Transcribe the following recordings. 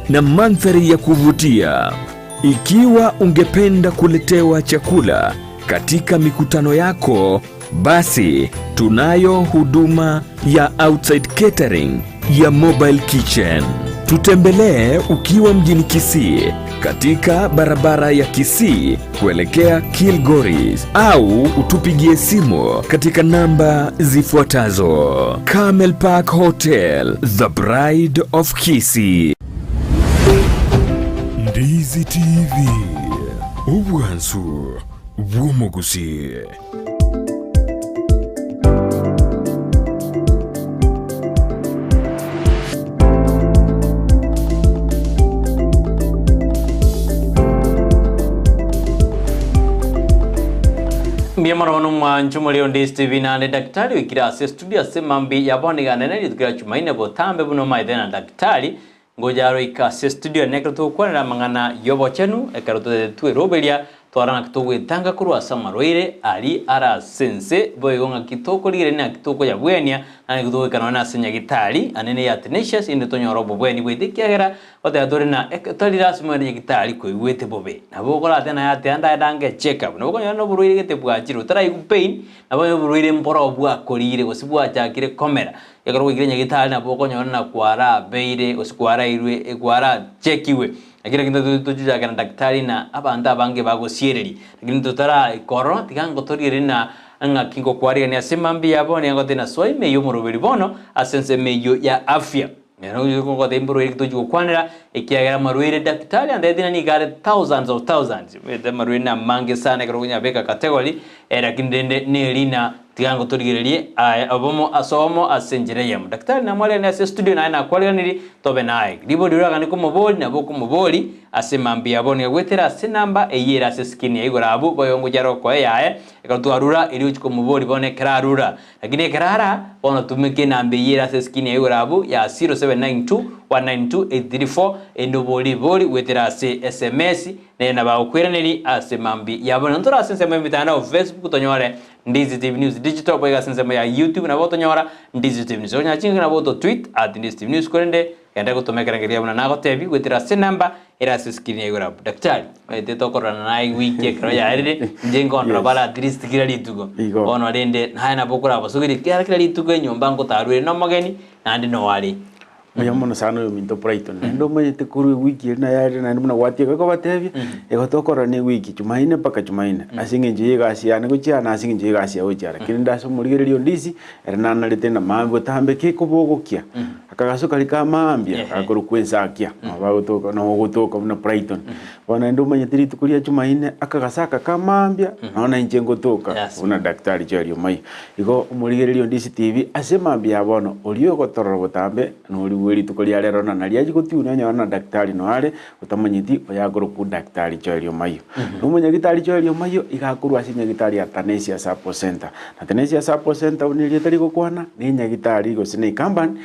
Na mandhari ya kuvutia. Ikiwa ungependa kuletewa chakula katika mikutano yako, basi tunayo huduma ya outside catering ya Mobile Kitchen. Tutembelee ukiwa mjini Kisii katika barabara ya Kisii kuelekea Kilgoris au utupigie simu katika namba zifuatazo. Camel Park Hotel, the Bride of Kisii. Ndizi TV, obwansu bw'omogusii. Mbuya mono bono omwancho more onde Stephen naende daktari oikire ase estudio ase mambia ya bono iga nene rituko ria Jumaine botambe buna omaete na daktari ngocha aroika ase estudio ene ekero togokwanera amang'ana y'obochenu ekero totagete tweroberia Twara ng'aki togwetanga korwa ase amarwaire aria are ase ense, boigo ng'aki tokorigereria naki tokoyabwenia, na naki togoika nonya nase nyagitari anene ya Athanasius, inde tonyore obobweni bwaito, ekiagera goteba tore na tari lasima ogende nyagitari koigwete bobe. Nabo okorate naye ati ande aye dange check up, nabo okonyora noborwaire gete bwachire otaraigwa pain, nabo onye oborwaire mboro bwakorire gose bwachakire komera, ekero gwaikire nyagitari nabo okonyora na kwarabeire gose kwarairwe kwarachekigwe. Lakini ekero tochichakera daktari na abanto abange bagosiereria, lakini totaraika ororo, tiga ngotorigererie na ng'aki ngokwarigania ase mambia ya bono, nigo ngoteba nasoa ime y'omoroberi bono ase ensemo eyio ya afya. Nero ngoteba mborwaire ki tochi gokwanera, ekiagera amarwaire daktari antebetie ng'a nigo are thousands of thousands, omanyete amarwaire namange sana ekero okonyabeka category, lakini rende nerina Tiga ngotorigererie aye obomo ase obomo ase enchera eyemo. Daktari namwariganie ase estudio naye nakwariganirie tobe naye. Ribori oraganie komobori nabo okomobori ase mambia bono iga goetera ase enamba eyio ere ase eskrini ya igoro abwo boigo ngochia are okoa eyaye ekero twarura erio ochie komobori bono ekero arura. Lakini ekero ara bono tumeka enamba eyio ere ase eskrini ya igoro abwo ya 0792 192 834 erinde obori ribori goetera ase sms nere nabo agokoiraneria ase mambia ya bono. Ntore ase ensemo ya emitandao Facebook tonyore Ndizi TV News Digital boigo ase ensemo ya YouTube nabo otonyora Ndizi TV News. Okonyora chingaki nabo oto tweet at Ndizi TV News korende genda gotoma ekerengerio kia buna nagotebia goetera ase enamba ere ase screen ya igoro abwo. Daktari, omanyete tokororana naye ewiki ekero yaerire, inche nkondora Yes. bare at least kera rituko. Igo. Bono rende naye nabo okorabasogerie ekiagera kera rituko enyomba ngotarwa ere na omogeni naende noare. Mbuya mono sana oyominto Brighton, naende omanyete korwa ewiki eria naye arire naende buna gwatiga kobatebia, igo tokorora ewiki chumaine mpaka chumaine, ase eng'encho ya egasi yane gochia na ase eng'encho ya egasi yago gochia lakini inde ase omorigereria ondisi, ere nanarete na maambia botambe ki kobogokia, akagaso karia ka maambia, Ehe. gakorokwa ensakia, nabo bagotoka nabo ogotoka buna Brighton. Bono naende omanyete rituko ria chumaine, akagaso aka ka maambia, nabo na inche ngotoka Yes. buna daktari Joel Omayio. Igo omorigereria o DCTV ase mambia ya bono, oria ogotorora botambe noria bwe rituko ria rero na naria achia gotiuna onyore na daktari noare otamanyeti oyakorokwa daktari Joel Omayio. Na omonyagitari Joel Omayio iga akorwa ase enyagitari ya Tanesia Support Center. Na Tanesia Support Center buna erieta rigokwana, ne enyagitari gose ne ecompany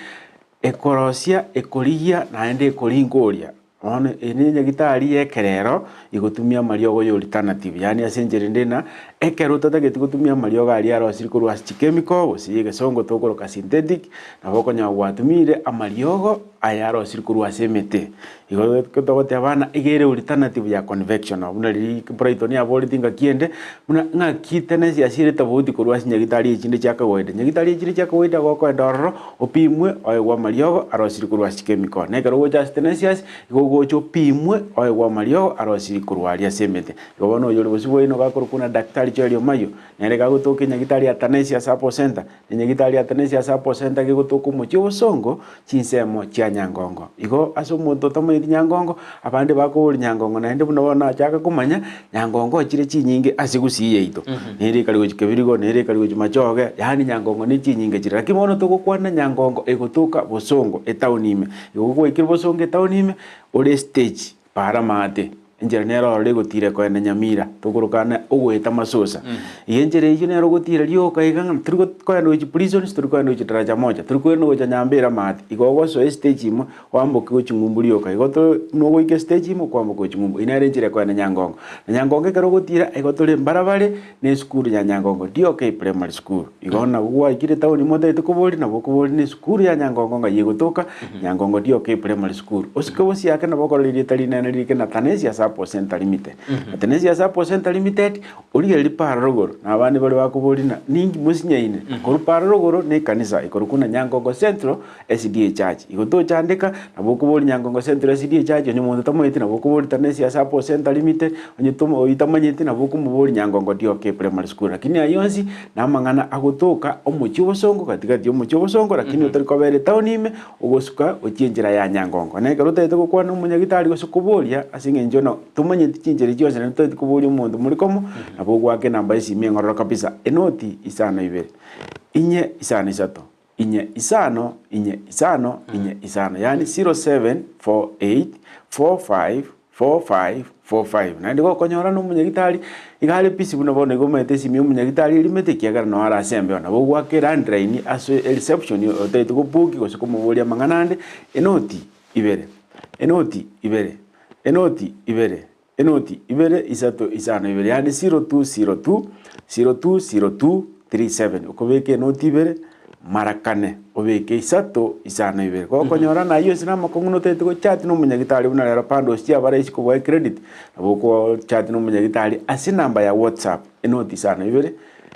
ekorosia, ekorigia naende ekoringoria. Bono eye nenyagitari y'ekerero egotumia amariogo ya alternative, yaani ase enchera ende ng'a ekero otatageti gotumia amariogo aria arosirie korwa ase chikemiko gose ya egesongo tokoroka synthetic, nabo okonyora gwatumiire amariogo aya arosirie korwa ase emete. Igo togoteba ng'a iga ere alternative ya convectional buna riria Brighton aboreti ngaki ende, buna ng'aki tenency ase ere tofauti korwa ase nyagitari echinde chia kawaida. Nyagitari echinde chia kawaida gokoenda ororo, Opimwe oegwe amariogo arosirie korwa ase chikemiko. Na ekero ogocha ase Tenesiasi, igo ogocha opimwe oegwe amariogo arosirie korwa aria ase emete. Igo bono oyore bosio bwaino gakorokwa na Daktari Joel Omayio, nere gagotoka enyagitari ya Tanesias Herbal Centre, na enyagitari ya Tanesias Herbal Centre gegotoka omochie obosongo chinsemo chia Nyangongo. Igo ase omonto otamanyeti Nyangongo, abande bakoboria Nyangongo naende buna bono nachaka komanya, Nyangongo chire chinyinge ase gusii yaito. Nere ekari gochia Kebirigo, nere ekari gochia Machoge, yaani Nyangongo ne chinyinge chire. Lakini bono togokwana Nyangongo egotoka Bosongo etown ime. Igo gwaikire Bosongo etown ime, ore stage, para maate. Enchera nere ororo egotira koenda Nyamira, tokorokana ogoeta Masosa. Iga enchera eyio nere ogotira rioka iga ng'a tori koenda gochia prisons, tori koenda gochia Daraja Moja, tori koenda gocha Nyambera amaate. Igo ogosoa estage ime, oamboke gochia ng'umbu rioka. Igo to buna ogoika estage ime, okoamboka gochia ng'umbu. Eyio nere enchera ekoenda Nyangongo. Na Nyangongo ekero ogotira, igo tore mbarabare na esukuru ya Nyangongo, DOK Primary School. Igo nabo gwaikire etown ime otagete koboria, nabo okoboria na esukuru ya Nyangongo ng'ai egotoka, Nyangongo DOK Primary School. Osike bosiake nabo okorora erieta rinene ririke na Tanesia Sacco Centre Limited. Na Tanesia Sacco Centre Limited, origereria para rogoro, na abande baria bakoboria ng'a ninki mosinyaine, korwa para rogoro na ekanisa ekorokwa ng'a Nyangongo Central SDA Church. Igo tochandeka, nabo okoboria Nyangongo Central SDA Church, onye omonto tamoeti nabo okoboria Tanesia Sacco Centre Limited, onye tomo oyio tamanyeti nabo okomoboria Nyangongo DOK Primary School. Lakini ayio onsi, namang'ana agotoka omochie obosongo, gatigati y'omochie obosongo, lakini otari kobera etown ime, ogosuka gochia enchera ya Nyangongo. Na ekero otagete gokwana omonyagitari gose koboria, ase eng'encho no tomanyeti chinchera chionsi naende totagete koboria omonto more komo, nabo ogoaka enamba y'esimi eng'ororo kabisa, enoti isano ibere, inye isano isato, inye isano, inye isano, inye isano, yaani 0748 45 45 45. Naende gokonyora na omonyagitari, iga are busy buna bono igo omanyete esimi ya omonyagitari erimete ekiagera noo are ase embeo. Nabo ogoaka elandline ase ereception otagete gobuki gose komoboria amang'ana ande, enoti ibere, enoti ibere, enoti ibere, enoti ibere isato isano ibere, yaani 0202 0202 37. Okobeka enoti ibere mara kane, obeke isato isano ibere. Gokonyora naye ase namakong'u notagete gochati na omonyagitari buna rero bundles chiaba rahisi kobua ecredit, nabo ogochati na omonyagitari ase enamba ya whatsapp, enoti isano ibere,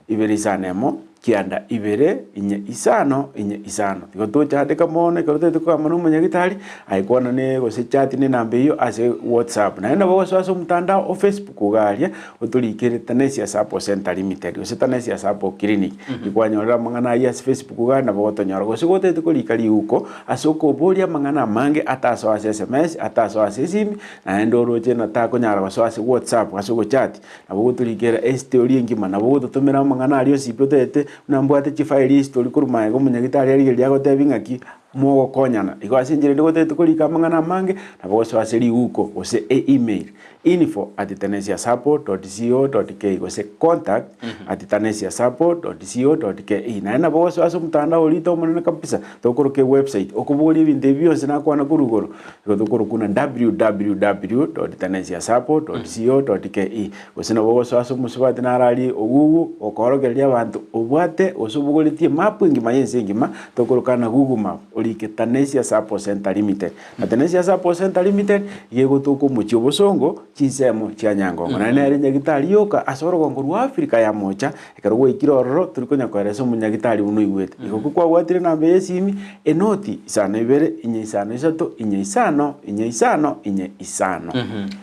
ibere isano emo, kianda ibere, inye isano, inye isano. Igo tochadeka mono ekero otagete kogamba na omonyagitari, aye kwana ne gose chati na enamba eyio ase whatsapp. Naende nabo ogosoa ase omotandao o facebook iga aria, otorikere Tanesia Sacco Centre Limited gose Tanesia Sacco Clinic. Ikwanyorera amang'ana ayio ase Facebook igaa nabo ogotonyora. Gose gotagete korika riuko ase okoboria amang'ana amange atasoa ase SMS, atasoa ase esimi, naende oroche na takonyara gosoa ase WhatsApp ase ogochati, nabo ogotorikera estory engima, nabo ogototomera amang'ana aria onsi pi otagete buna mbwate chifaili estory korwa magega omonyagitari arigereria agotebi ng'aki mogokonyana. Igo ase enchera ende gotagete korika amang'ana amange, nabo ogosoa ase riuko gose e-email. Info at tenesiasappo dot co dot ke gose contact at tenesiasappo dot co dot ke. Naende nabo ogosoa ase omotandao oria omonene kabisa, tokoroka ewebsite, okobogoria ebinto ebi bionsi nakwana korwa igoro, igo tokorokwa ng'a www dot tenesiasappo dot co dot ke. Gose nabo ogosoa ase omosubati naro aria o Google, okoorokereria abanto obwate gose obogoretie emap engima ya ense engima, tokoroka ng'a Google map, orike Tanesia Sappo Centre Limited. Na Tenesia Support Centre Limited iga egotoka omochie obosongo chinsemo chia Nyangongo. Naende nere nyagitari yoka ase orogongo rwa Africa ya mocha, ekero gwaikire ororo tori konya koeresa omonyagitari buna oigwete. Igo ko kwabwatire enamba eye esimi, enoti isano ibere, inye isano isato, inye isano, inye isano, inye isano.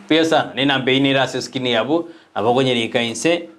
Mbuya sana, na enamba eyio nere ase eskrini yabo, nabo okonyerika inse,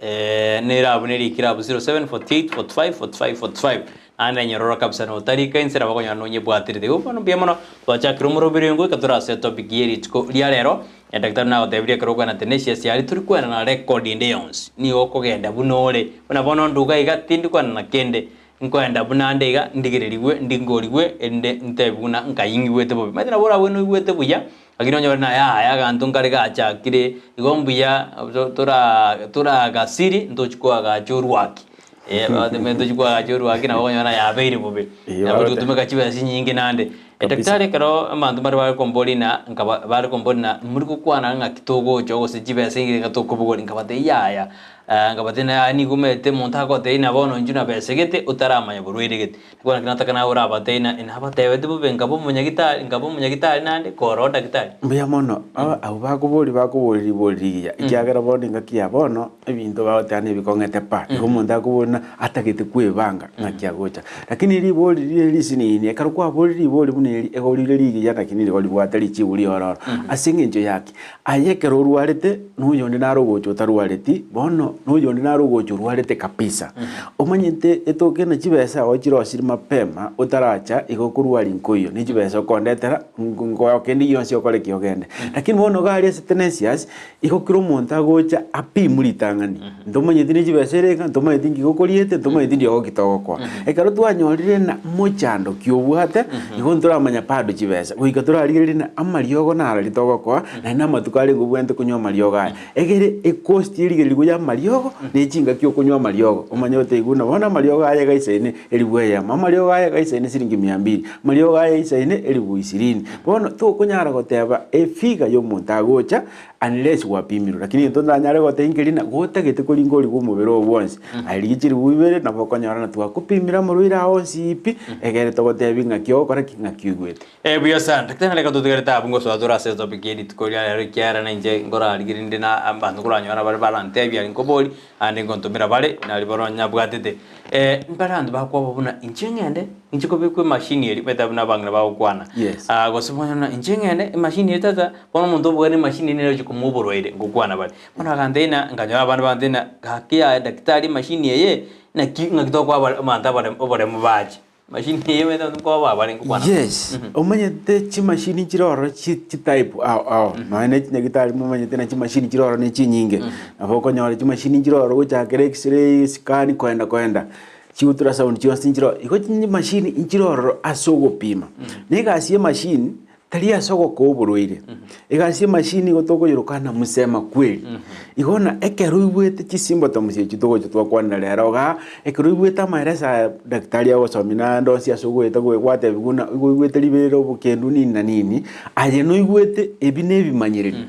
nere abwo nerikire abwo 07 48 45 45 45. Naende nenyororo kabisa notarika inse nabo okonyora nonyebwaterete. Igo bono mbuya mono twachakire omoroberi oyo goika tore ase etopic ye rituko ria rero. Daktari nagotebirie ekero okwana Tenacious aria tori kwenana record ende yonsi. Nigo okogenda buna ore. Buna bono onde iga iga tindi kwenana kende. Nkoenda buna ande iga ndigererigwe ndingorigwe erinde ntebiwe buna nkai ng'igwete bobe. Omanyete nabo orabue noigwete buya lakini onyore naye yaya aganto nkare gachakire igo mbuya tora toragasiri ntochi koagacha orwaki. Tochi koagacha orwaki nabo okonyora yabeire bobe. Eeh, Nabo bagote- togotumeka chibesa chinyinge naende. Kabisa. Daktari ekero abanto mbare bare komboria ng'a nkaba bare komboria ng'a mori gokwana ng'aki togocha gose chibesa ng'a tokobogoria nkabatebia yaya, nkabatebia yaya nigo omanyete omonto agotebia ng'a bono inchuo nabesegete otaramanya borwaire gete. Bono ekero nataka naye orabatebie ng'a nabatebeti bobe nkaba omonyagitari nkaba omonyagitari naende korora daktari. Mbuya mono, aba abwo bakoboria bakoboria ribori rigiya, ekiagera bono engaki ya bono, ebinto bagoteba nebikong'ete pa, igo omonto akoboria ng'a atagete kwebanga ng'aki agocha. Lakini ribori rire risinini, ekero kwaborire ribori buna eri, igo rire rigiya lakini nigo ribwate richibu riororo. Ase eng'encho yaki, aye ekero orwarete, na oyonde naro ogocha otarwareti, bono. mono, na oyonde naro ogocha orwarete kabisa. Omanyete etoke na chibesa ao chirosire mapema otaracha igo okorwari nkoiyo, ne chibesa okondetera nkoa kende gionsi okore ki ogende. Lakini bono iga aria ase Tenacious, igo kera omonto agocha apimwe ritang'ani, ntomanyeti ne chibesa ere iga, ntomanyeti nki gokoriete, ntomanyeti ndiogo ki togokoa. Ekero twanyorire ng'a mochando ki obwate, igo ntoramanya bado chibesa, goika torarigererie ng'a amariogo narari togokoa, naende amatuko arenge obwenerete konywa amariogo aya. Egere ecost yerigereria ya amariogo ne chingaki okonywa amariogo, omanye otebiwe buna bono amariogo aya iga aisaine elifu eyemo, amariogo aya iga aisaine siringi mia mbili, amariogo aya aisaine elifu ishirini. Bono tokonyara goteba efigure ya omonto agocha unless gwapimirwe, lakini egento ndanyare gotebia nkeri ng'a gotagete koringa origwe omobere oo bwonsi, aye rigia chilifu ibere nabo okonyora ng'a twakopimire amarwaire aya onsi pi, egere togotebi ng'aki ogokora ki, ng'aki oigwete. Eh, buya sana. Daktari reka totigarete abwo ngosoa tore ase etopic ye rituko ria rero ekiagera na inche nkorarigereria inde na abanto nkoranyora bare barantebia aria nkobori naende ngontomera bare nari bono nyabwatete. Eh, mbare abanto bakoba buna inche ng'ende inche kobekwa emashini eria omanyete buna abang'ina bagokwana. Yes. Ah, gose bono ng'a inche ng'ende emashini eria tata, bono omonto obwate emashini nere ochi komoa oborwaire ngokwana bare. Bono agantebia ng'a nkanyora abande bagantebia ng'a gaki yaya daktari emashini eye naki ng'aki tokoa abare abanto abare oboremu bache. Machine eye omanyete abanto nkoba bare ngokwana. Yes, omanyete chimashini chire ororo chi chitype ao ao, nonya na chinyagitari momanyete na chimashini chire ororo ne chinyinge, nabo okonyora chimashini nchire ororo gochakera x-ray, scan koenda koenda, chi ultrasound chionsi nchire ororo. Igo chimashini nchire ororo ase ogopima, na egasi ya emashini Tari ase ogokoa oborwaire. Egasi y'emashini nigo tokoyeroka na musema kweli. Igo na ekero oigwete chisymptoms echi togocha twakwanera rero igaa, ekero oigwete amaereso aya daktari agosomia naende onsi ase ogoeta goe gwatebiwa buna igo oigwete riberera obokendu nini na nini, aye noigwete ebi nebimanyereri.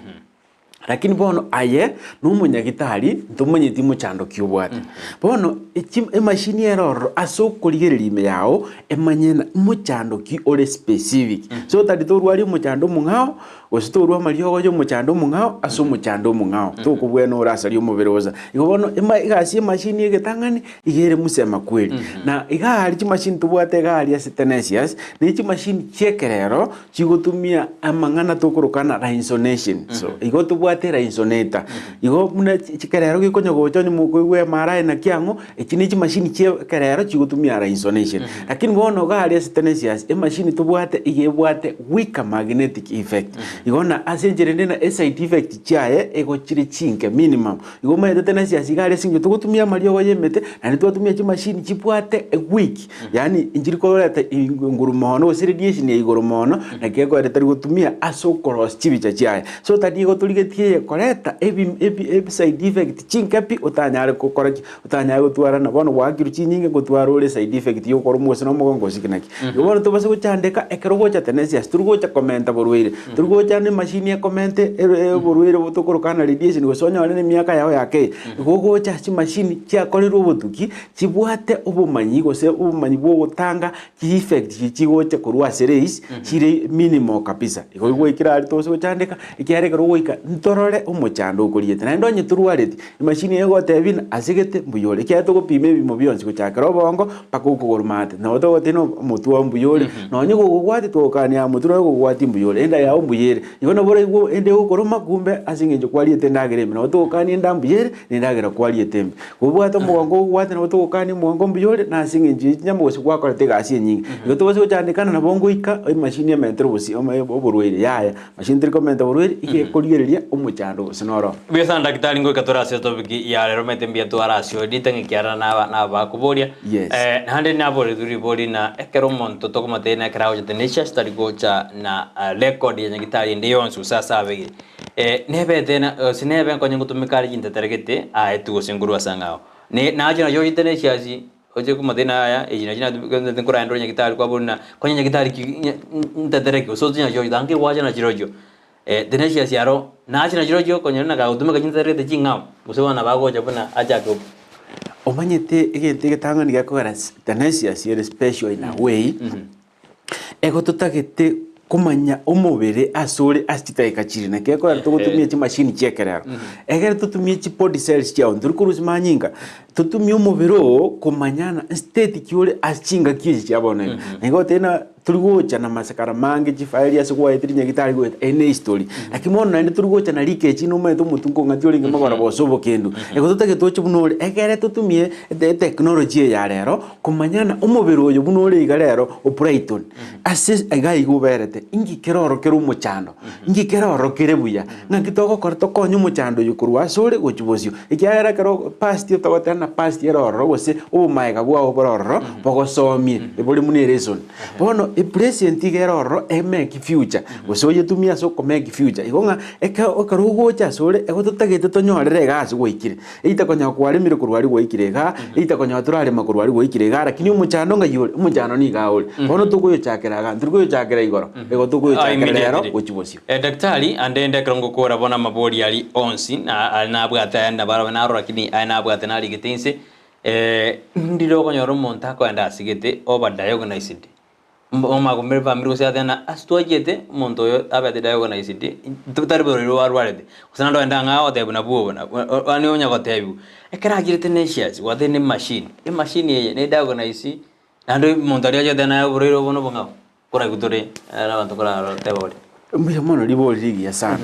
Lakini bono aye nomonyagitari, ntomanyeti mochando ki obwate. Bono echi emashini ere ororo ase okorigereria ime yao, emanye ng'a mochando ki ore specific. So tari torwaria omochando omong'ao, gose torwa amariogo ya omochando omong'ao ase omochando omong'ao, tokobwena ore asaria omobere bosa. Igo bono ema egasi ya emashini egetang'ani, iga ere musema kweli. Na iga aria chimashini tobwate iga aria ase Tenacious, ne chimashini chia ekerero, Chigotumia amang'ana tokoroka na reinsonation. So, igo tobwate reinsoneta. Igo buna chikerero gekonya gocha onye mokoigwa MRI naki ang'o, echi ne chimashini chia ekerero chigotumia reinsonation. Lakini bono iga aria ase Tenacious, emashini tobwate iga ebwate weaker magnetic effect. Igo na ase enchera ende na eside effect chiaye igo chire chinke minimum. Igo omanyete Tenacious iga aria ase eng'encho togotumia amariogo ya emete, naende twatumia chimashini chibwate eweak. Yaani inchiri koreta inguru mono gose radiation ya igoro mono, naki ekoreta tari gotumia ase okorosia chibicha chiaye. So tari igo torigetie eye koreta ebi ebi ebi side effect chinke pi otanyare gokora ki, otanyare gotwara na bono gwakirwe chinyinge ngotwara ore side effect ya okoromwa gose na omogongo gose ki naki. Igo bono tobase gochandeka ekero ogocha tenacious tori gocha komenta borwaire, tori gocha na emachine ekomente ere oborwaire obo tokoroka ng'a radiation gose onyore na emiaka yao yakeire. Igo ogocha ase chimashini chiakorerwe obotuki, Chibwate obomanyi gose obomanyi bw'ogotanga chieffect echi chigocha korwa ase rays chire minimal kabisa. Igo goikera aria togose gochandeka ekiagera ekero ogoika ntorore omochando okoriete. Naende onye torwareti, emachine eye egotebia buna ase gete mbuya ore. Ekiagera togopima ebimo bionsi gochakera obongo mpaka okogoro maate. Nabo togoteba ng'a omotwe oo mbuya ore, nonye gokogwatia twagokania aa omotwe nonye gokogwatia mbuya ore, enda yago mbuya ere. Igo nabo oraigwe enda egokoroma kumbe ase eng'encho kwariete endagera ime. Nabo togokania enda mbuya ere na endagera kwariete embe. Kobwate omogongo ogobwate nabo togokania omogongo mbuya ore, na ase eng'encho ye chinyama gose gwakorete egasi enyinge. Igo tobase gochandekana nabo ngoika emachini ementere obosi ome oborwaire, yaya, machini teri komenta oborwaire, iga ekorigereria omochando gose noro. Mbuya sana daktari ngoika tore ase etopic ya rero omanyete mbuya tware ase ore ritang'ani ekiagera naba nabakoboria Yes. eh, naende naboretwe ribori na ekero omonto tokomotebia na ekero agocha tenacious tari gocha na record ya nyagitari ende yonsi gose ase abegire Eh, nebete na gose nebe nkonye ngotumeka are chintetera gete aetwe gose nkorwa ase ang'ao. Ne nache nacho ochete ne chiasi, oche komotebia ng'a yaya echi nachi natumeka nkoraenda ore nyagitari kwabori ng'a konya nyagitari ki nya ntetere ki gose oche nachi oche tange gwacha nachirochio. tene chiasi aro, nache nachirochio okonyora ng'a kagotumeka chintetera gete ching'ao, gose bono nabo agocha buna achake obo. Omanyete egento egetang'ani gekogera tenacious ere special in a way, Ego totagete komanya omobere asore ase chidakika chiria, naki ekogera togotumia chimashini chi'ekerero. Ekero totumie chibody cells chiao, ntori korusia manyinga, totumie omobere oo komanya ng'a state ki ore ase chingaki echi chia bono iga. Nigo goteba ng'a. Tori gocha na masakara mange chifairi ase gwaetire nyagitari goeta eye ne history. Lakini bono naende tori gocha na rikechi nomanyete omotwe nkong'ati orenge magoro gose obokendu. Igo totagete oche buna ore ekere totumie etechnology eye ya rero komanyana omobere oyo buna ore iga rero o Brighton ase iga iga oberete inki kere oro kere omochando, inki kere oro kere buya, ng'aki togokora tokonye omochando oyo korwa ase ore gochia bosio. Ekiagera ekero past togoteba ng'a past ere ororo gose obomaega bwao bore ororo bogosomie ebore buna eresoni. Bono epresent iga ere ororo emake future gose oyetumie ase okomake future. Igo ng'a ekero ekero ogocha asore ego totagete tonyorere iga ase gwaikire. Either konya kwaremire korwa aria gwaikire igaa, either konya torarema korwa aria gwaikire igaa, lakini omochando ng'ai ore? Omochando nigo ore. Bono tokoyochakera igaa, ntori koyochakera igoro, igo Ah, tokoyochakera rero immediately. gochia bosio. Eh, daktari, ande inde ekero ngokora bono amabori aria onsi, na aria nabwate aya nabarabwo narora lakini aya nabwate narigete inse, eh, ndire okonyora omonto akoenda asigete oba diagnosed, omagomere famiri gose ate ng'a ase twachiete omonto oyo abete diagnosed, tari borwaire arwarete, gose naende ogende ang'e agotebiwa nabwo obo nabwo yaani onya gotebiwa. Ekero achire tenacious gwatebire na emachine, emachine eye ne diagnose naende omonto aria achete naye oborwaire obo nobong'ao. Koraigwe tore nabanto korarotebe ore. Mbuya mono ribori rigiya sana.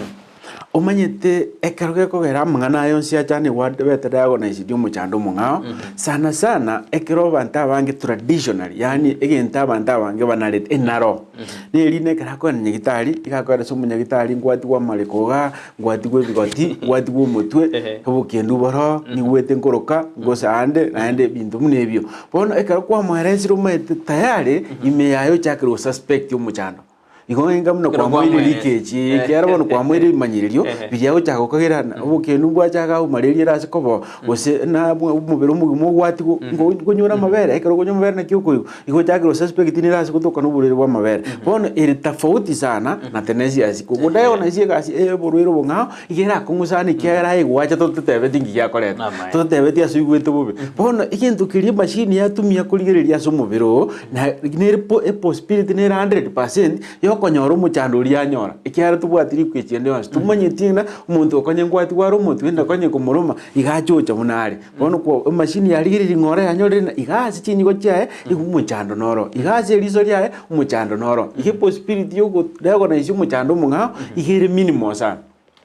Omanyete ekero gekogera amang'ana aya onsi achane gwabete diagnosed omochando omong'ao, sana sana ekero abanto abange traditionally yaani egento abanto abange banarete enaro. Neri na ekero akoenda nyagitari, iga akoenda ase omonyagitari ngwatigwe amareko igaa, ngwatigwe ebigoti, ngwatigwe omotwe, obokendu boroo, nigwete nkoroka, ngosaande naende ebinto buna ebio. Bono ekero kwamoeresire omaete tayari, ime yaye ochakire gosuspect omochando. Igo enga buna Ekero kwamoeire kwamoeresia. rikechi ekiagera bono kwamoeire ebimanyererio, biria agochaka gokagera na obokendu bwachaka aumaririe ere ase kobo, gose na omobere omogima ogwatigwa, ngo nkonyora amabere, ekero okonywa amabere naki okoigwa, igo ochakire gosuspect nere ase gotoka na oborwaire bwa amabere. Bono ere tofauti sana na tenacious, kogodayonaisia egasi eye oborwaire obong'ao, Iga erakong'u sana ekiagera aye gwacha tototebeti nki giakoreta, Amaene. tototebeti ase oigwete bobe. Bono egento keria emachine yatumia korigereria ase omobere oo, na nere po epossibility nere 100% yokonyora omochando oria anyora, ekiagera tobwati rikwechi ende yonsi. Tomanyeti ng'a omonto okonye ngwatigwa are omotwe nakonye komoroma, iga ache ocha buna are. Bono kwa emachine yarigereria ng'a ore yanyorire ng'a iga ase chinyigo chiaye, iga omochando noro, iga ase eriso riaye, omochando noro. Iga epossibility yogo recognize omochando omong'ao, iga ere minimal sana.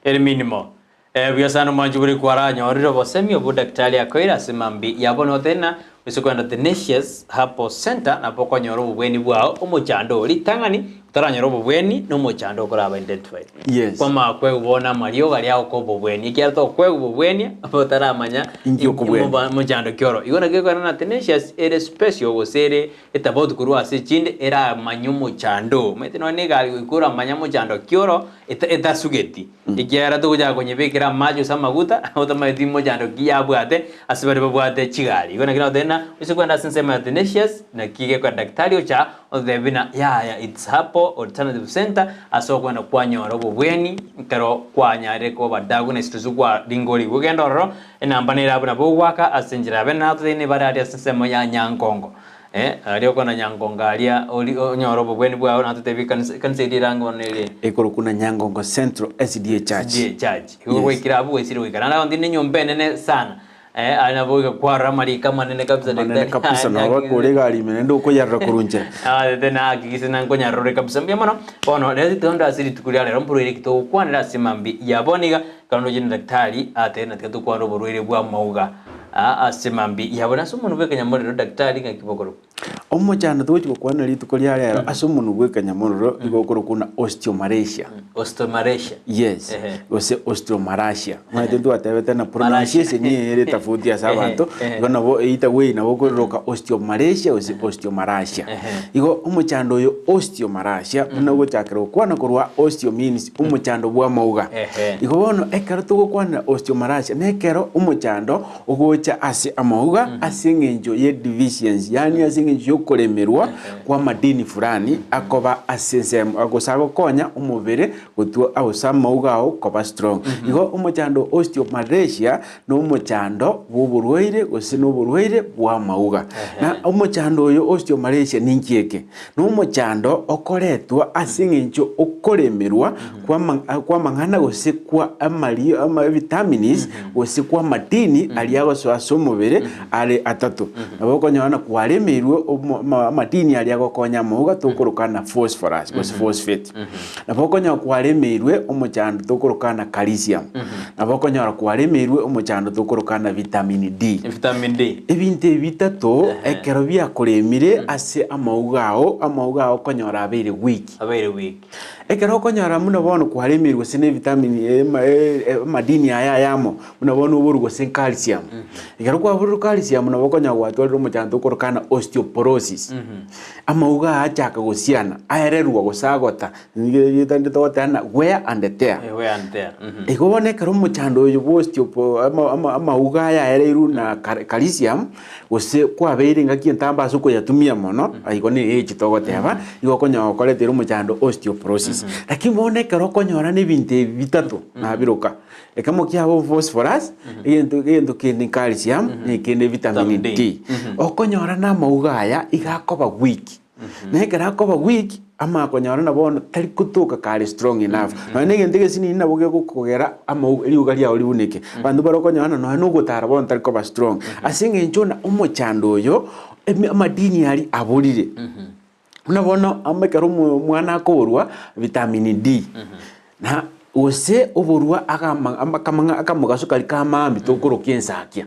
Ere minimal. Eh, buya sana omwanchi bori kwaranyorire obosemi obwo daktari akoire ase mambi ya bono otena ase kwenda Tenacious Herbal Center nabo okonyora obobweni bwao omochando oo ritang'ani otaranyora obobweni na omochando okoraba identified. Yes. Kwamanya kwegwa bono amariogo aria agokoa obobweni ekiagera tokwegwa obobweni otaramanya Inki okobwenia. mochando ki oro. Igo naki ekorana na Tenacious ere special gose ere Etafauti korwa ase echinde eramanye omochando oo. Omanyete nonya na egari goika oramanye omochando ki oro etasugeti, ekiagera togochaka konyebekera amache gose amaguta otamanyeti mochando ki yabwate ase baria babwate chigari. Igo naki nagotebia ng'a ase kwenda ase ensemo ya Tenacious naki gekora daktari ocha ototebia buna yaya it's herbal alternative center ase okwenda kwanyora obobweni ekero kwanyarire koba diagnosed gose kwaringorigwe. Genda ororo enamba nere abwo nabo ogoaka ase enchera yabe natotebie bare aria ase ensemo ya Nyankongo. Eh, aria okona Nyangongo aria ori onyore obobweni bwao natotebie ekanisa ekanisa eria erange bono nere Ekorokwa na Nyangongo Central SDA Church. SDA Church. Igo Yes. gwaikire abwo gwaisire goika. Naende abanto ne enyomba enene sana. Eh, aria nabo goika kwarora amariko amanene kabisa Amanene daktari. kabisa nabo bakore egari ime naende okoyarora korwa nchera. Aete nahakikishe na nkonyarore kabisa mbuya mono. Bono rero tondo ase rituko ria rero mborwaire ki togokwanera ase mambia ya bono iga, ekero ndoche na daktari atebire na tiga tokwane oborwaire bwa amauga. Aa ase mambia yabo nase omonwa bw'ekanyamorero daktari ng'aki bokorokwa. Omochando togochi gokwana rituko ria rero ase omonwa bw'ekanyamorero igo okorokwa buna osteomalacia. Osteomalacia. Yes, Ehe. gose osteomalacia. Omanyete ntwatebete na pronunciation niye ere tofauti ase abanto, Ehe. igo nabo either way nabo okororoka osteomalacia gose osteomalacia. Ehe. Igo omochando oyo osteomalacia buna ogochakera gokwana korwa osteo means omochando bw'amauga. Ehe. Igo bono ekero togokwanera osteomalacia nekero omochando ogocha ase amauga ase eng'encho ye deficiency yaani ase eng'encho yokoremerwa kwa amadini fulani akoba ase ensemo gose agokonya omobere gotwa gose amauga ao koba strong. Igo omochando osteomalacia na omochando bw'oborwaire gose na oborwaire bw'amauga. Na omochando oyo osteomalacia ninki eke? Nomochando okoretwa ase eng'encho okoremerwa kw'amang'ana gose kwa amario ama vitamins gose kwa amadini aria agosoa ase omobere are atato. Nabo okonyora ng'a kwaremeirwe. omo ama amadini aria agokonya amauga tokoroka na phosphorus gose phosphate. Nabo okonyora kwaremeirwe omochando tokoroka na calcium. Nabo okonyora kwaremeirwe omochando tokoroka na vitamin D. Vitamin D. Ebinto ebi bitato ekero biakoremire ase amauga ao, amauga ao okonyora abeire weak. Abeire weak. Ekero okonyora buna bono kwaremirwe gose ne evitamini amadini aya ayamo, buna bono oborwe gose calcium. Ekero kwaborire calcium nabo okonyora gwatwarire omochando okorokana osteoporosis. Amauga aya achaka gosiana, aererwa gose agota, nigo erieta rinde togoteba ng'a wear and tear. Eh, wear and tear. Igo bono ekero omochando oyo bwa osteopo ama ama amauga aya aereirwe na calcium, Gose kwabeire engaki entambe ase okoyatumia mono, igo ne age togoteba, igo okonyora gokoretera omochando osteoporosis. Lakini bono ekero okonyora na ebinto ebi bitato nabiroka, ekemo kiabo phosphorus, egento egento kende calcium, na ekende vitamin Vitamin D. D. Okonyora na amauga aya iga akoba weak. Na ekero akoba weak, amakonyora na bono tari kotoka kare strong enough. Nonya na egento egesinini nabo gegokogera amauga riuga riao ribuneke. Abanto bare okonyora ng'a nonya na ogotara bono tari koba strong. Ase eng'encho buna omochando oyo, emi amadini aria aborire. Buna bono amo ekero omo omwana akoborwa vitamin D, na gose oborwa agama amakamang'a akamogaso karia ka maambia tokorokia ensakia.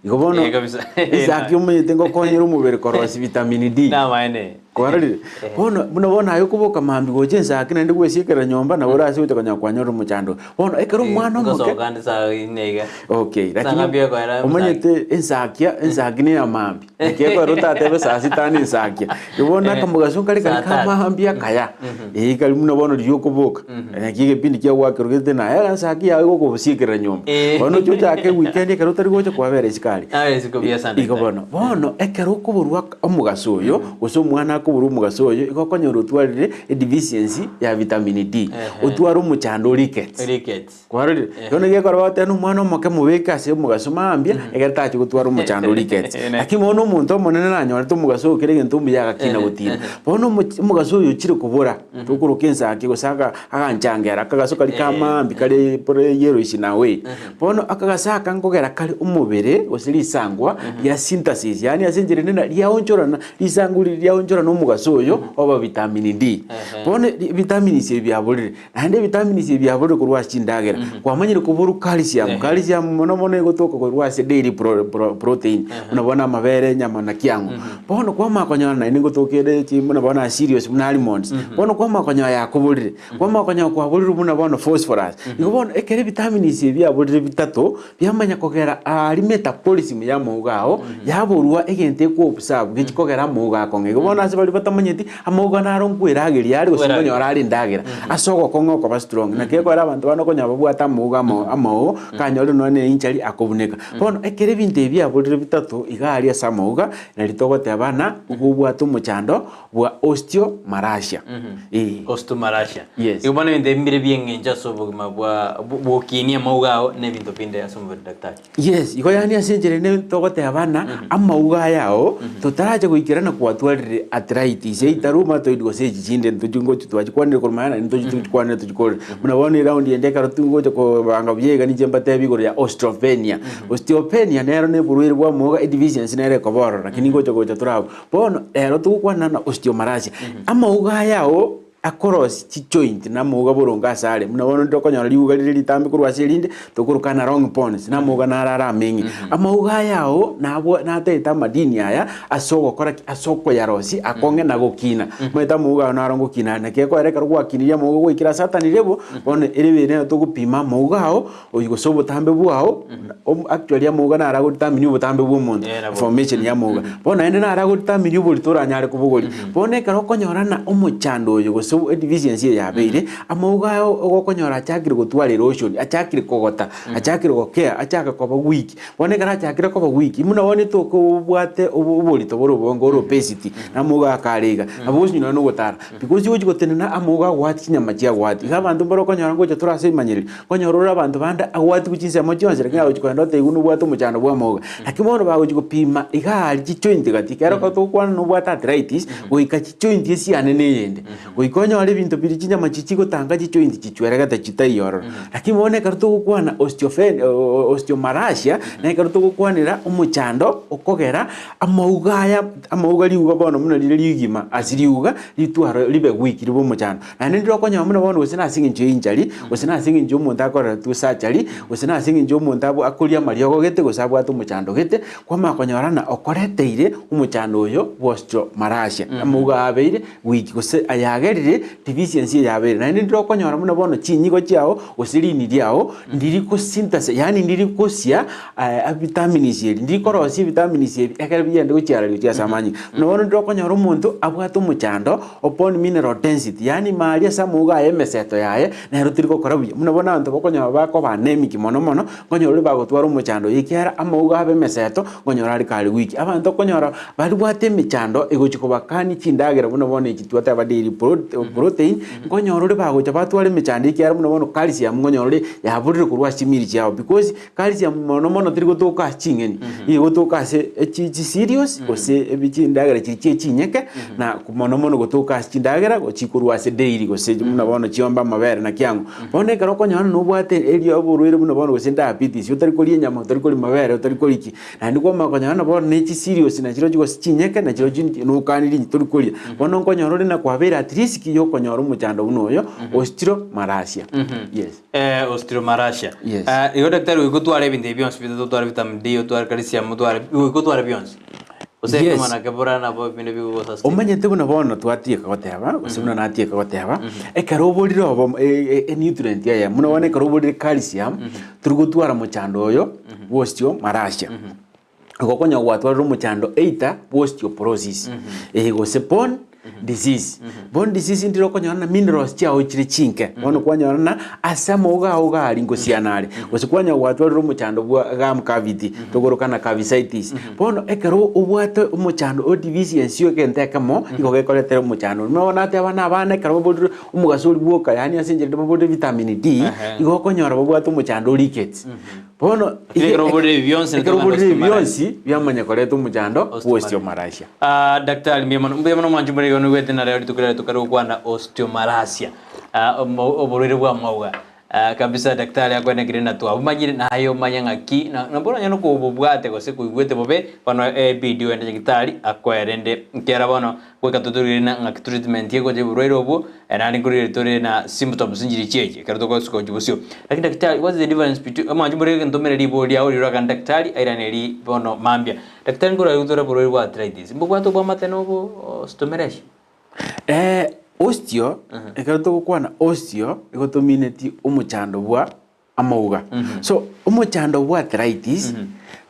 Igo bono Eh, kabisa. ensakia omanyete ngokonyera omobere korosia vitamin D. Namaene. Kwarorire? Bono buna bono aye okoboka maambia gocha ensakia naende gwesiekera nyomba nabo orase gocha konya kwanyorire omochando oyo. Bono ekero omwana omoke Ngosoka nde saa ine iga. Okay, Saa lakini ngapi ekoera omanyete ensakia ensakia ne ya maambia. Naki ekero otatebe saa sita nensakia, igo bono akamogaso nkare kare Saa tatu. kamambia akaya, eh kari buna bono riria okoboka, naki egepindi kia gwakerogete naye ensaki yago egokobosiekerera nyomba. Eh. Bono oche ochake ewikendi ekero otari gocha kwabera isiko aria. Abe isiko buya sana Igo bono, bono ekero okoborwa omogaso oyo, gose omwana akoborwa omogaso oyo, igo okonyora otwarire edeficiency ya vitamin D, Ehe. otware omochando o rickets. Rickets. Kwarorire? Bono gekora bagoteba na omwana omoke mobeke ase omogaso mambia, ekero tachi gotwara omochando oria rickets. Lakini bono omonto omonene nanyorete omogaso oyo kera egento mbuya agakina gotina. Bono omoch omogaso oyo ochire kobora, tokoroka ensaki gose aga aganchangera akagaso karia ka mambia kare pore yellowish in a way. Bono akagaso aka nkogera kare omobere gose risangwa ria synthesis yaani ase enchera ende na riaonchorana risangu riria riaonchorana omogaso oyo oba vitamin D. Bono vitamins ebi biaborire. Naende ebitamins ebi biaborire korwa ase chindagera. Kwamanyire koborwa calcium, calcium mono mono egotoka korwa ase dairy pro pro protein, buna bono amabere, enyama na kiang'o. Bono kwamanya konyora naende ngotoka ere chi buna bono ase cereals buna almonds, bono kwamanya konyora yakoborire, kwamanya konyora kwaborire buna bono phosphorus. Igo bono ekero ebitamins ebi biaborire bitato, biamanya kogera aria metabolism ya amauga ao, yaborwa egento ekoobserve gechi kogera amauga akong'a. Igo bono ase baria batamanyeti, amauga naro nkwerageria are gose Kwerageria. nkonyora are endagera, ase ogokong'a okoba strong. Naki ekogera abanto bande okonyora babwate amauga amo amaoo, kanyore nonya na einchari akobuneka. Bono ekero ebinto ebi biaborire bitato iga aria ase amauga, nari togoteba ng'a igo obwate omochando bwa osteomalacia. Eeh. Osteomalacia. Yes. Igo bono ebinto ebi mbire bi'eng'encho ase obogima bwa bwokinia amauga ao na ebinto binde ase omobere daktari. Yes, igo yaani ase enchera ende togoteba ng'a amauga aya ao totarache goikerana kwatwarire arthritis either rheumatoid gose echi chinde ntochi ngochi twachikwanire korwa magega naende ntochi tochikwanire tochikorere. Buna bono eraundi ende ekero tingocha kobanga buya iga ninche mbatebi igoro ya osteopenia. Osteopenia nero na oborwaire bwa amauga edeficiency nere ekoba ororo lakini ngocha gocha tore abwo. Bono ero togokwana na osteomalacia, amauga aya ao akorosia chijoint na amauga boronge ase are, buna bono tokonyora riuga rire ritambe korwa ase erinde, tokoroka na long bones, na amauga naro are ameng'e. Amauga aya ao nabwo nataete amadini aya ase ogokora ki? Ase okoyarosia akong'e na gokina. Omanyete amauga ao naro ngokina are, naki ekoera ekero gwakinirie amauga gwaikire ase atanire bo, bono ere bene nero togopima amauga ao, Oyio gose obotambe bwao, actually amauga naro agodetermine obotambe bwa omonto, Eh, nabo. formation ya amauga. Bono naende naro agodetermine oborito oranyare kobogoria. Bono ekero okonyora ng'a omochando oyo gose edeficiency eye yabeire, amauga aya ogokonyora achakire gotwara erosion, achakire kogota, achakire gokea, achake koba weak. Bono ekero achakire koba weak, buna bono etoke obwate oborito bore obonge ore obesity, na amauga akare iga, nabo gose nonya na ogotara. Because ogochi gotenena amauga agoatie chinyama chiagoatie. Iga abanto mbare okonyora ngocha tore ase emanyereri, Okonyora ore abanto bande agwatigwe chinsemo chionsi, lakini agochi kogenda otebiwe nobwate omochando bw'amauga. Lakini bono bagochi gopima iga aria chijoint gati, ekero togokwana nobwate arthritis, goika chijoint esiane na eyende. Goika. Goika onyore ebinto biria chinyama chiria chigotanga chijoint chichweregete chitaiyo ororo. Lakini bono ekero togokwana osteofen osteomalacia, na ekero togokwanera omochando okogera amauga aya amauga riuga bono buna rire rigima ase riuga ritware ribe weak ribe omochando. Naende ndire okonyora buna bono gose nase eng'encho ya injury, gose nase eng'encho omonto akoreretwe surgery, gose nase eng'encho omonto abwa akoria amariogo gete gose abwate omochando gete, kwamanya konyora ng'a okoreteire omochando oyo bwa osteomalacia. Amauga abeire weak gose ayagerire deficiency eyabeire. Naende ndire okonyora buna bono chinyigo chiao gose riini riao ndiri kosynthesize yaani ndiri kosia vitamins eria, ndiri korosia evitamins ebi ekero bigende gochiara gochia ase amanyinga. Buna bono ndire okonyora omonto abwate omochando o bone mineral density yaani ime aria ase amauga aye emeseto yaye nero teri gokora buya. Buna bono abanto bakonyora bakoba anemic mono mono, nkonyora ore bagotwara omochando oyo ekiagera amauga abe emeseto nkonyora are kare weak. Abanto okonyora baribwate emechando egochi kobakania chindagera buna bono echi twateba dairy protein, nkonyora ore bagocha batwara emechando ekiagera buna bono calcium nkonyora ore yaborire korwa ase chimiri chiabo because Calcium mono mono teri gotoka ase ching'eni, nigo egotoka ase echi chicereals gose ebi chindagera chiria chie chinyeke na mono mono gotoka ase chindagera chikorwa ase dairy gose buna bono chiombe amabere naki ang'o. Bono ekero okonyora nobwate erio oborwaire buna bono gose diabetes otari koria enyama otari koria mabere otari koria ki, naende kwamanya konyora na bono ne chicereals nachirochio gose chinyeke nachirochio nokaniri tori koria. Bono nkonyora ore na kwabeire at risk ya okonyora omochando buna oyo osteomalacia. Yes. Eh, osteomalacia. Yes. Eh, igo daktari goika otware ebinto ebi bionsi bitato otware vitamin D, otware calcium, otware goika otware bionsi. Gose Yes. ekemo nake bora nabo ebinto bigogosustain. Omanyete buna bono twatieka goteba, gose buna natieka goteba, ekero oborire obo e- e- enutrient eyemo, buna bono ekero oborire calcium, tori gotwara mochando oyo bwa osteomalacia. Igo okonyora gwatwarire omochando either bwa osteoporosis, eh, gose bone disease. Bone disease ndire okonyora na minerals chiao chire chinke, bono kwanyora na ase amauga ao iga aria ngosiana are, gose kwanyora gwatwarire omochando bwa gum cavity, tokoroka na cavicitis. Bono ekero obwate omochando o deficiency o egento ekemo, igo gekoretera omochando. Buna bono nateba na abana ekero baborire omogaso oria bwoka yaani ase enchera baborire vitamin D, igo okonyora babwate omochando o rickets. Bono Lakini ekero oborire ebi bionsi, ekero oborire ebi osteomalacia. bionsi biamanya koreta omochando bwa osteomalacia. Ah, daktari mbuya mono mbuya mono mwanche more igo noigwete na rero rituko riaye tokare gokwana osteomalacia. Ah, omo- oborwaire bwa amauga. Ah, kabisa daktari akwenekire na twabomanyire naye omanye ng'aki na nabo nonya nokobobwate gose koigwete bobe bono ebidi ogende nyagitari akoerende ekiagera bono Goika totorigererie na ng'aki treatment egocha y'oborwaire obwo, naende nkorigereria tore na symptoms nchiri chiaye ekero togosuka gochia bosio. Lakini daktari, what is the difference between omwanchi mbore ntomere ribori riao riria orakane daktari airaneri bono mambia. Daktari nkorora tore oborwaire bwa arthritis, mbobwate obwamate na obo osteomalacia? Osteo, ekero togokwana osteo, igo tomineti omochando bwa amauga. So omochando bwa arthritis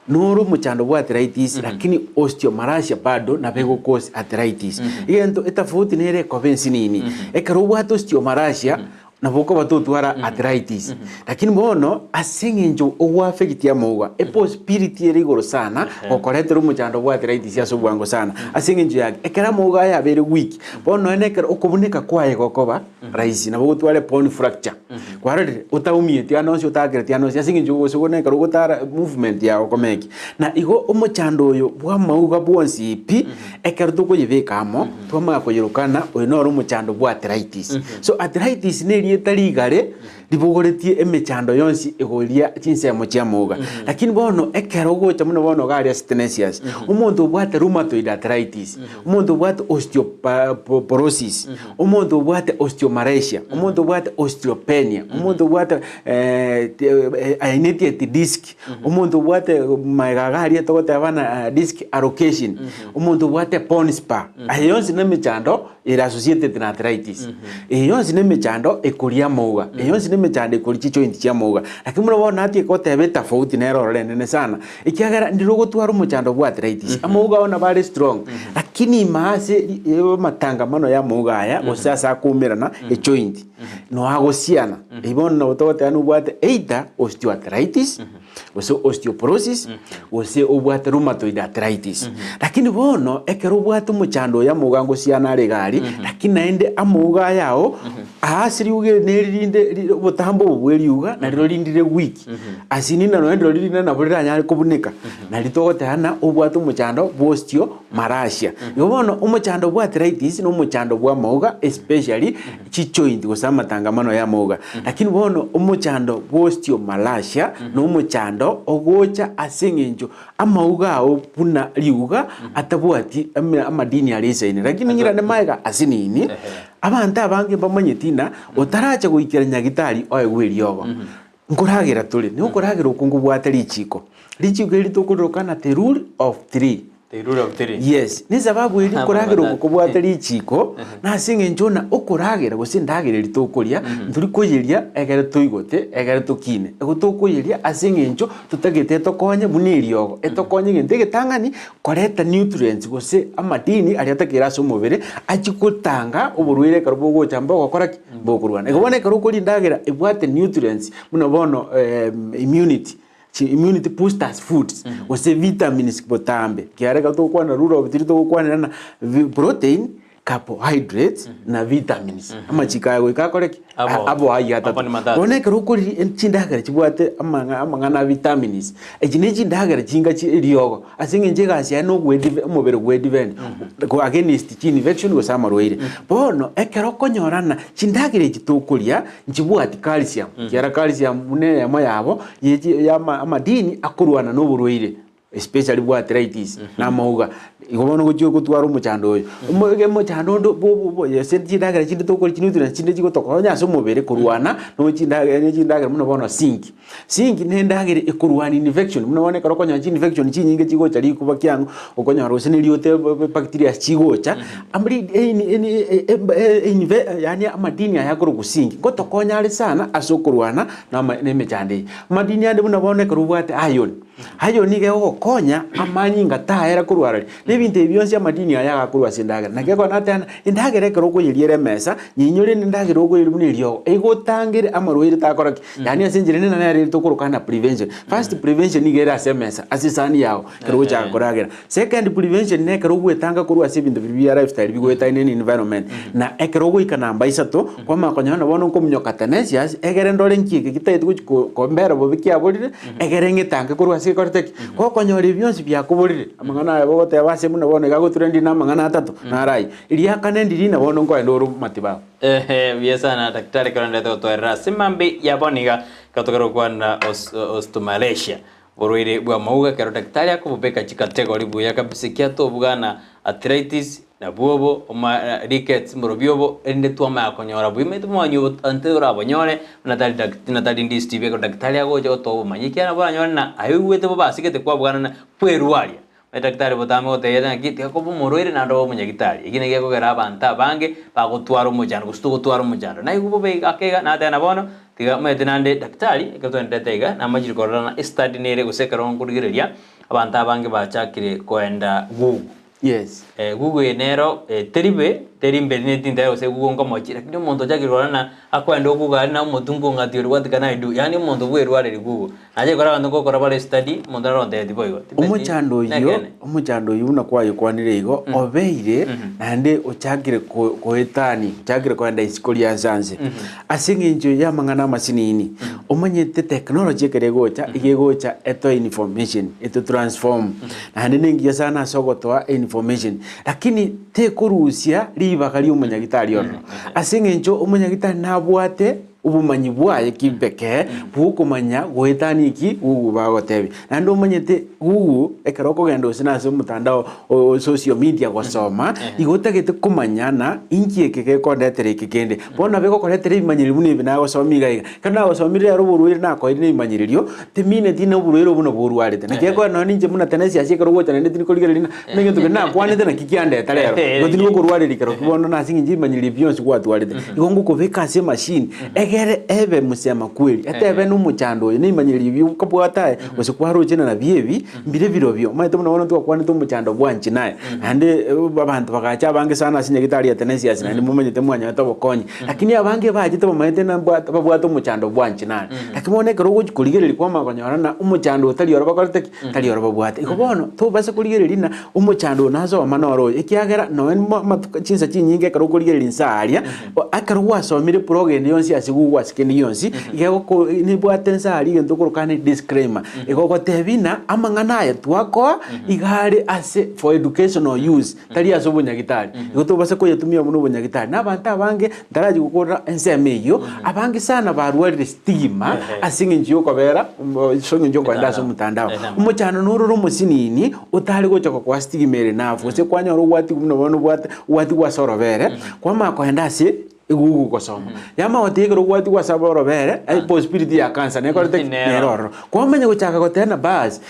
noro omochando bwa arthritis lakini osteomalacia bado nabo ego cause arthritis. Egento etofauti nere ekoba ensinini, ekero obwate osteomalacia nabo okoba totwara arthritis. Lakini bono ase eng'encho ogoaffecti amauga, epossibility ere igoro sana gokoretera omochando bwa arthritis ase obwango sana. Ase eng'encho yaki, ekero amauga aya abeire weak, bono nonye na ekero okobuneka kwaye gokoba rahisi, nabo ogotwara ebone fracture. Kwarorire, otaumieti ande onsi otakereti ande onsi ase eng'encho gose buna ekero ogotara movement yago okomeki. Na igo omochando oyo bw'amauga bwonsi pi, ekero tokoyebeka amo, twamanya koyerokana oyo noro omochando bwa arthritis. So arthritis na erieta rigare ribogoretie emechando yonsi egoria chinsemo chi'amauga. Lakini bono ekero ogocha buna bono iga aria ase tenesias, omonto obwate rheumatoid arthritis, omonto obwate osteoporosis, Omonto obwate osteomalacia, omonto obwate osteopenia, omonto obwate herniated disc, omonto obwate magega iga aria togoteba buna disc allocation, omonto obwate bone spur, aya yonsi na emechando ere associated na arthritis. Eye yonsi na emechando ekoria amauga, eye yonsi na emechando ekoria chijoint chia amauga. Lakini buna bono natiga goteba etofauti nere ororo enene sana, Ekiagera ndire ogotwara omochando bwa arthritis, amauga ao nabo are strong, lakini ime ase amatangamano y'amauga aya gose ase akoumerana ejoint, no agosiana. Eyio bono nabo togoteba nobwate either osteoarthritis, gose osteoporosis, gose obwate rheumatoid arthritis. Lakini bono ekero obwate omochando oyo amauga ngosiana are iga aria, lakini naende amauga aya ao ase riuga eri neri rinde ri obotambe obo bwe riuga nariro rindire weak, asini na nonye ndiro rinde nabo riranyare kobuneka, nari togoteba ng'a obwate omochando bwa osteomalacia. Igo bono omochando bwa arthritis na omochando bwa amauga especially chijoint gose amatangamano ya amauga. Lakini bono omochando bwa osteomalacia na omochando ogocha ase eng'encho amauga ao buna riuga atabwati ame amadini aria aisaine. Lakini ng'irane magega ase nini, abanto abange mbamanyeti ng'a otaracha goikera nyagitari oegwe eriogo, nkoragera tore, na okoragera okwo nkobwate richiko. Richiko eri tokoriroka ng'a the rule of three. The rule of three. Yes, nesababu eria okoragera oko kobwate richiko, nase eng'encho buna okoragera gose endagera eria tokoria, ntori koyeria egere toigote, egere tokine. Igo tokoyeria ase eng'encho totagete etokonye buna eriogo, etokonye egento egetang'ani koreta nutrients gose amadini aria atakeire ase omobere, achie gotanga oborwaire ekero bogocha mbogokora ki? Mbokorwana. Igo bono ekero okoria endagera ebwate nutrients buna bono immunity, chi immunity boosters foods gose vitamins botambe, ekiagera ekero togokwana rule of three togokwanera ng'a vi protein, carbohydrates na vitamins. Amachiko aya goika akore ki? Abo. Abo ayio Abo atato. ni matatu. Bono ekero okoriri chindagera chibwate amang'a amang'ana a vitamins, echi ne chindagera chinga chi eriogo ase eng'encho egasi yaye na ogwedive omobere gwedivend go against chi infection gose amarwaire. Bono ekero okonyorana chindagera echi tokoria nchibwati calcium, ekiagera calcium buna eyemo yabo ye chi ya ama amadini akorwana na oborwaire especially bwa arthritis na amauga. Igo bono ogochia gotwara omochando oyo. Omo omochando onde bo bo bo ase chindagera chinde tokoria chinutrients chinde chigotokonya ase omobere korwana no chindagera ne chindagera buna bono zinc. Zinc na endagera ekorwania infection buna bono ekero okonyora chinfection chinyinge chigocha rikuba kiang'o, okonyora gose na eriote bacteria chigocha, amri yaani amadini aya akorokwa zinc, ngotokonya are sana ase okorwana na ama na emechando eye. Amadini ande buna bono ekero obwate iron, iron niga egogokonya amanyinga taera korwa arari, na ebinto ebi bionsi amadini aya agakorwa ase endagera. Naki ekero nateba ng'a endagera ekero okoyeria ere emesa, nyenyore na endagera okoyeria buna eriogo, egotangere amarwaire takora ki? Yaani ase enchera ende nere tokoroka ng'a prevention. First prevention niga ere ase emesa, ase esani yago, ekero ogochaka koragera. Second prevention na ekero ogwetanga korwa ase ebinto biria bia lifestyle bigoetania na environment. Na ekero ogoika namba isato, kwamanya konyora ng'a bono nkominyoka tenacious, egere ndore nki eke gitagete gochi ko kombera bobe kiaborire, egere ng'etange korwa ase egekorete ki. Gokonyora ebi bionsi biakoborire, amang'ana aya gogoteba ase buna bono iga agoturendi na amang'ana atato, naro ayio. Eria kane ndiri na bono nkoenda ore matibabu. Ehe, buya sana daktari ekero ndete gotwarera ase mambia ya bono iga, ekero tokare gokwana os osteomalacia. Borwaire bw'amauga ekero daktari akobobeka chikategori buya kabisa ekiagera tobwana arthritis nabwo obo oma rickets mborobio obo erinde twamanya konyora buya omanyete omwanyi obo ante orabonyore buna tari dak buna tari ndisi tv ekero daktari agocha gotoa obomanyi ekiagera nabo oranyore ng'a aye oigwete bobe asigete kwabwana na kwerwaria. Omanyete daktari botambe gotebia ng'aki tiga koba omorwaire naende obe omonyagitari eki nakio gekogera abanto abange bagotwara omochando gose togotwara omochando. Naigwe bobe iga ake iga nateba na bono Tiga omanyete naende daktari, ekero twaenderete iga, namachire korora ng'a estudy nere gose ekero nkorigereria, abanto abange bachakire koenda Google. Yes. Eh, Google eye nero eh, teri be, teri mberi netintaya gose Google nkomochie, lakini omonto ochakire korora ng'a akoenda Google aria na omotungu ong'ati oria gwatikana I do, yaani omonto bwerwareri Google. Nache kora abanto ngokora bare estudy, omonto naro ontebetie boigo. Timanyeti Omochando oyio, nekeene. omochando oyio buna kwayekwanire igo, obeire naende ochakire ko- koetani, ochakire koenda isiko ria nsanse. Ase eng'encho y'amang'ana amasinini, omanyete technology ekero egocha, iga egocha etoe information, eto transform. Naende nengiya sana ase ogotoa information, lakini tekorusia ribaga ria omonyagitari ororo. Ase eng'encho omonyagitari nabwate obomanyi bwaye kipekee bwokomanya goetania eki Google bagotebia. Naende omanyete Google ekero okogenda gose nase omotandao o social media gosoma, igo otagete komanya ng'a inki eke gekondetera eke kende. Bono nabo egokoretera ebimanyererio buna ebi nagosomia iga iga. Ekero nagosomire rero oborwaire nakoeire na ebimanyererio, timineti ng'a oborwaire obwo nabwo orwarete. Naki ekogera nonye ninche buna tenensi ase ekero ogocha naende tindikorigereria ng'a buna egento keria nakwanete naki kiandeta rero. Igo tindi gokorwareria kerokio bono nase eng'encho ebimanyererio bionsi gwatwarete. Igo ngokobeka ase emachine, egere. Egere ebe mosema kweri, etebe nomochando oyo, neimanyeri ebi okabwata aye, gose kwaroche na nabio ebi, mbire birobio. Omanyete buna bono twakwanete omochando bwanchi naye, naende abanto bagacha abange sana ase nyagetari ya Tenesias, naende momanyete mwanyorete obokonyi. Lakini abange bachete bamanyete na mbwate babwate omochando bwanchi naye. Lakini bono ekero ogochi korigereria kwamanya konyora ng'a omochando oyo tari oro bakorete ki? Tari oro babwate. Igo bono, tobasa korigereria ng'a omochando oyo nasoma noro oyo, ekiagera nonye amatuko chinsa chinyinge ekero okorigereria inse aria, Ekero gwasomire blog ende yonsi ase Google ase kende gionsi, iga egoko nebwate nse aria egento okoroka ne disclaimer, egogotebia ng'a amang'ana aya twakoa iga are ase for educational use, tari ase obonyagitari. Igo tobasa koyatumia buna obonyagitari. Na abanto abange ntarachi gokorera ensemo eyio, abange sana barwarire stigma ase eng'encho ya okobera ase eng'encho ya okogenda ase omotandao. Omochando norore omosinini otare gocha gokoa stigma ere nafu, gose kwanyora obwatigwa buna bono obwate obwatigwa ase orobere, Kwamanya kogenda ase egugu gosoma. Yamanya gotiga ekero gwatigwa ase aborobere, possibility ya cancer nekorete ki? Nero. Nere ororo. Kwamanya gochaka goteba bas,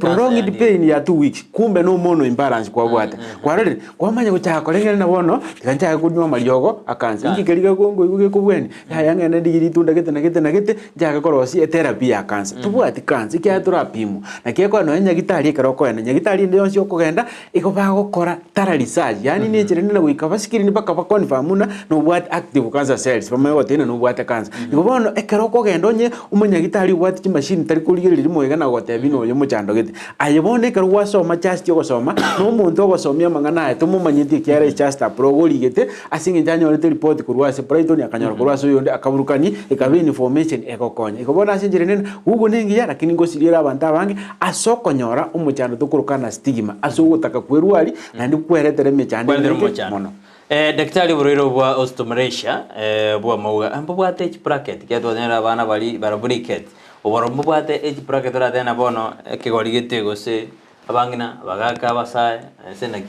prolonged pain ya 2 weeks, kumbe na hormonal imbalance kwabwate. Kwarorire? Kwamanya gochaka korengereria na bono, tiga nchake konywa amariogo a cancer. Inki keria gekongoigwa gekobwenia? Yaya ng'ende ndigie ritunda gete na gete na gete, nchake korosia etherapy ya cancer. Tobwati cancer, ekiagera torapimwa. Naki ekoe nonya nyagitari ekero okogenda, nyagitari ende yonsi okogenda, Igo bagokora thorough research, yaani nenchera ende na goika basikiri mpaka ba confirm buna nobwate active cancer cells, bamanye goteba ng'a nobwate cancer. Igo bono ekero okogenda onye omonyagitari obwate chimashini tari korigereria rimo iga na gotebia ng'a oyo omochandogete. Aye bono ekero gwasoma just ogosoma, na omonto ogosomia amang'ana aya tomomanyeti ekiagera is just a pro ogorigete ase eng'encho anyorete report korwa ase Brighton akanyora korwa ase oyonde akaburukani ekaba information egokonya. Igo bono ase enchera ende Google nengiya lakini ngosiriere abanto abange Ase okonyora omochando tokorokana stigma ase ogotaka kwerwari naende kweretera emechando Kweretera emenge omochando. mono. Eh, daktari oborwaire obwa osteomalacia eh, bwa amauga eh, mbobwate echibracket kiagera twanyora abana baria bara bracket oboro mbobwate echibracket oratebe na bono ekegori gete gose abang'ina, abagaka, abasae ase naki.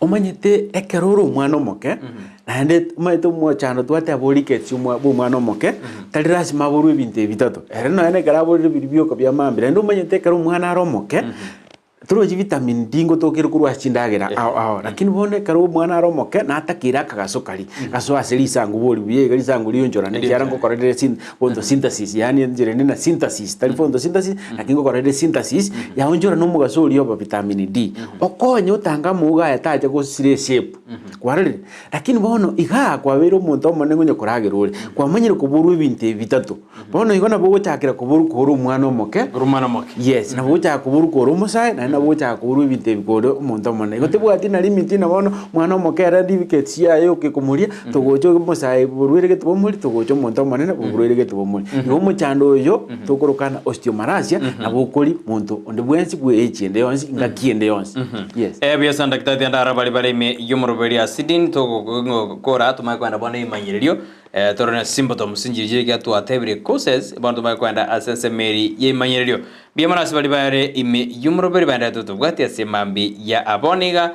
Omanyete ekero ore omwana omoke, naende omanyete omochando twateba orike ase omwa bwa omwana omoke, tari lasima aborwe ebinto ebi bitato. Ere nonya na ekero aborire biria bioka bia mambia, naende omanyete ekero omwana are omoke, torochi vitamin D ngotokere korwa ase chindagera ao ao, lakini bono ekero omwana are omoke, natakeire akagaso karia, gasoe ase risangu bori buya iga risangu rionchorane ekiagera ngokora rire sin photosynthesis yaani enchera ende na synthesis tari photosynthesis lakini ngokora rire synthesis yaonchora na omogaso oria oba vitamin D. Okonye otange amauga aya tacha gosira eshape, kwarorire? Lakini bono igaa kwabeire omonto omonene onye koragera ore, kwamanyire koborwa ebinto ebi bitato. Bono igo nabo ogochakera koborwa kore omwana omoke, Ore omwana omoke. yes, nabo ogochaka koborwa kore omosae, naende nabo ogochaka koborwa ebinto ebi kore omonto omonene. Igo tebwati na limit ng'a bono omwana omoke ere ribiket chiaye okekomoria, togocha omosae borwaire gete bomori, togocha omonto omonene borwaire gete bomori. Igo omochando oyo tokorokana osteomalacia, nabo okori monto onde bwensi bwe age ende yonsi, ngaki ende yonsi. Yes. Ebuya sana daktari tiga ndare baria bare ime y'omoroberi ase Sydney togokora tomanye kogenda bono ebimanyererio eh, torore na symptoms nchiria chiria ekiagera twatebire causes bono tomanye kogenda ase ensemo eri y'ebimanyererio. Mbuya mono ase baria bare ime y'omoroberi baenderete gotobwatia ase emambia ya abono iga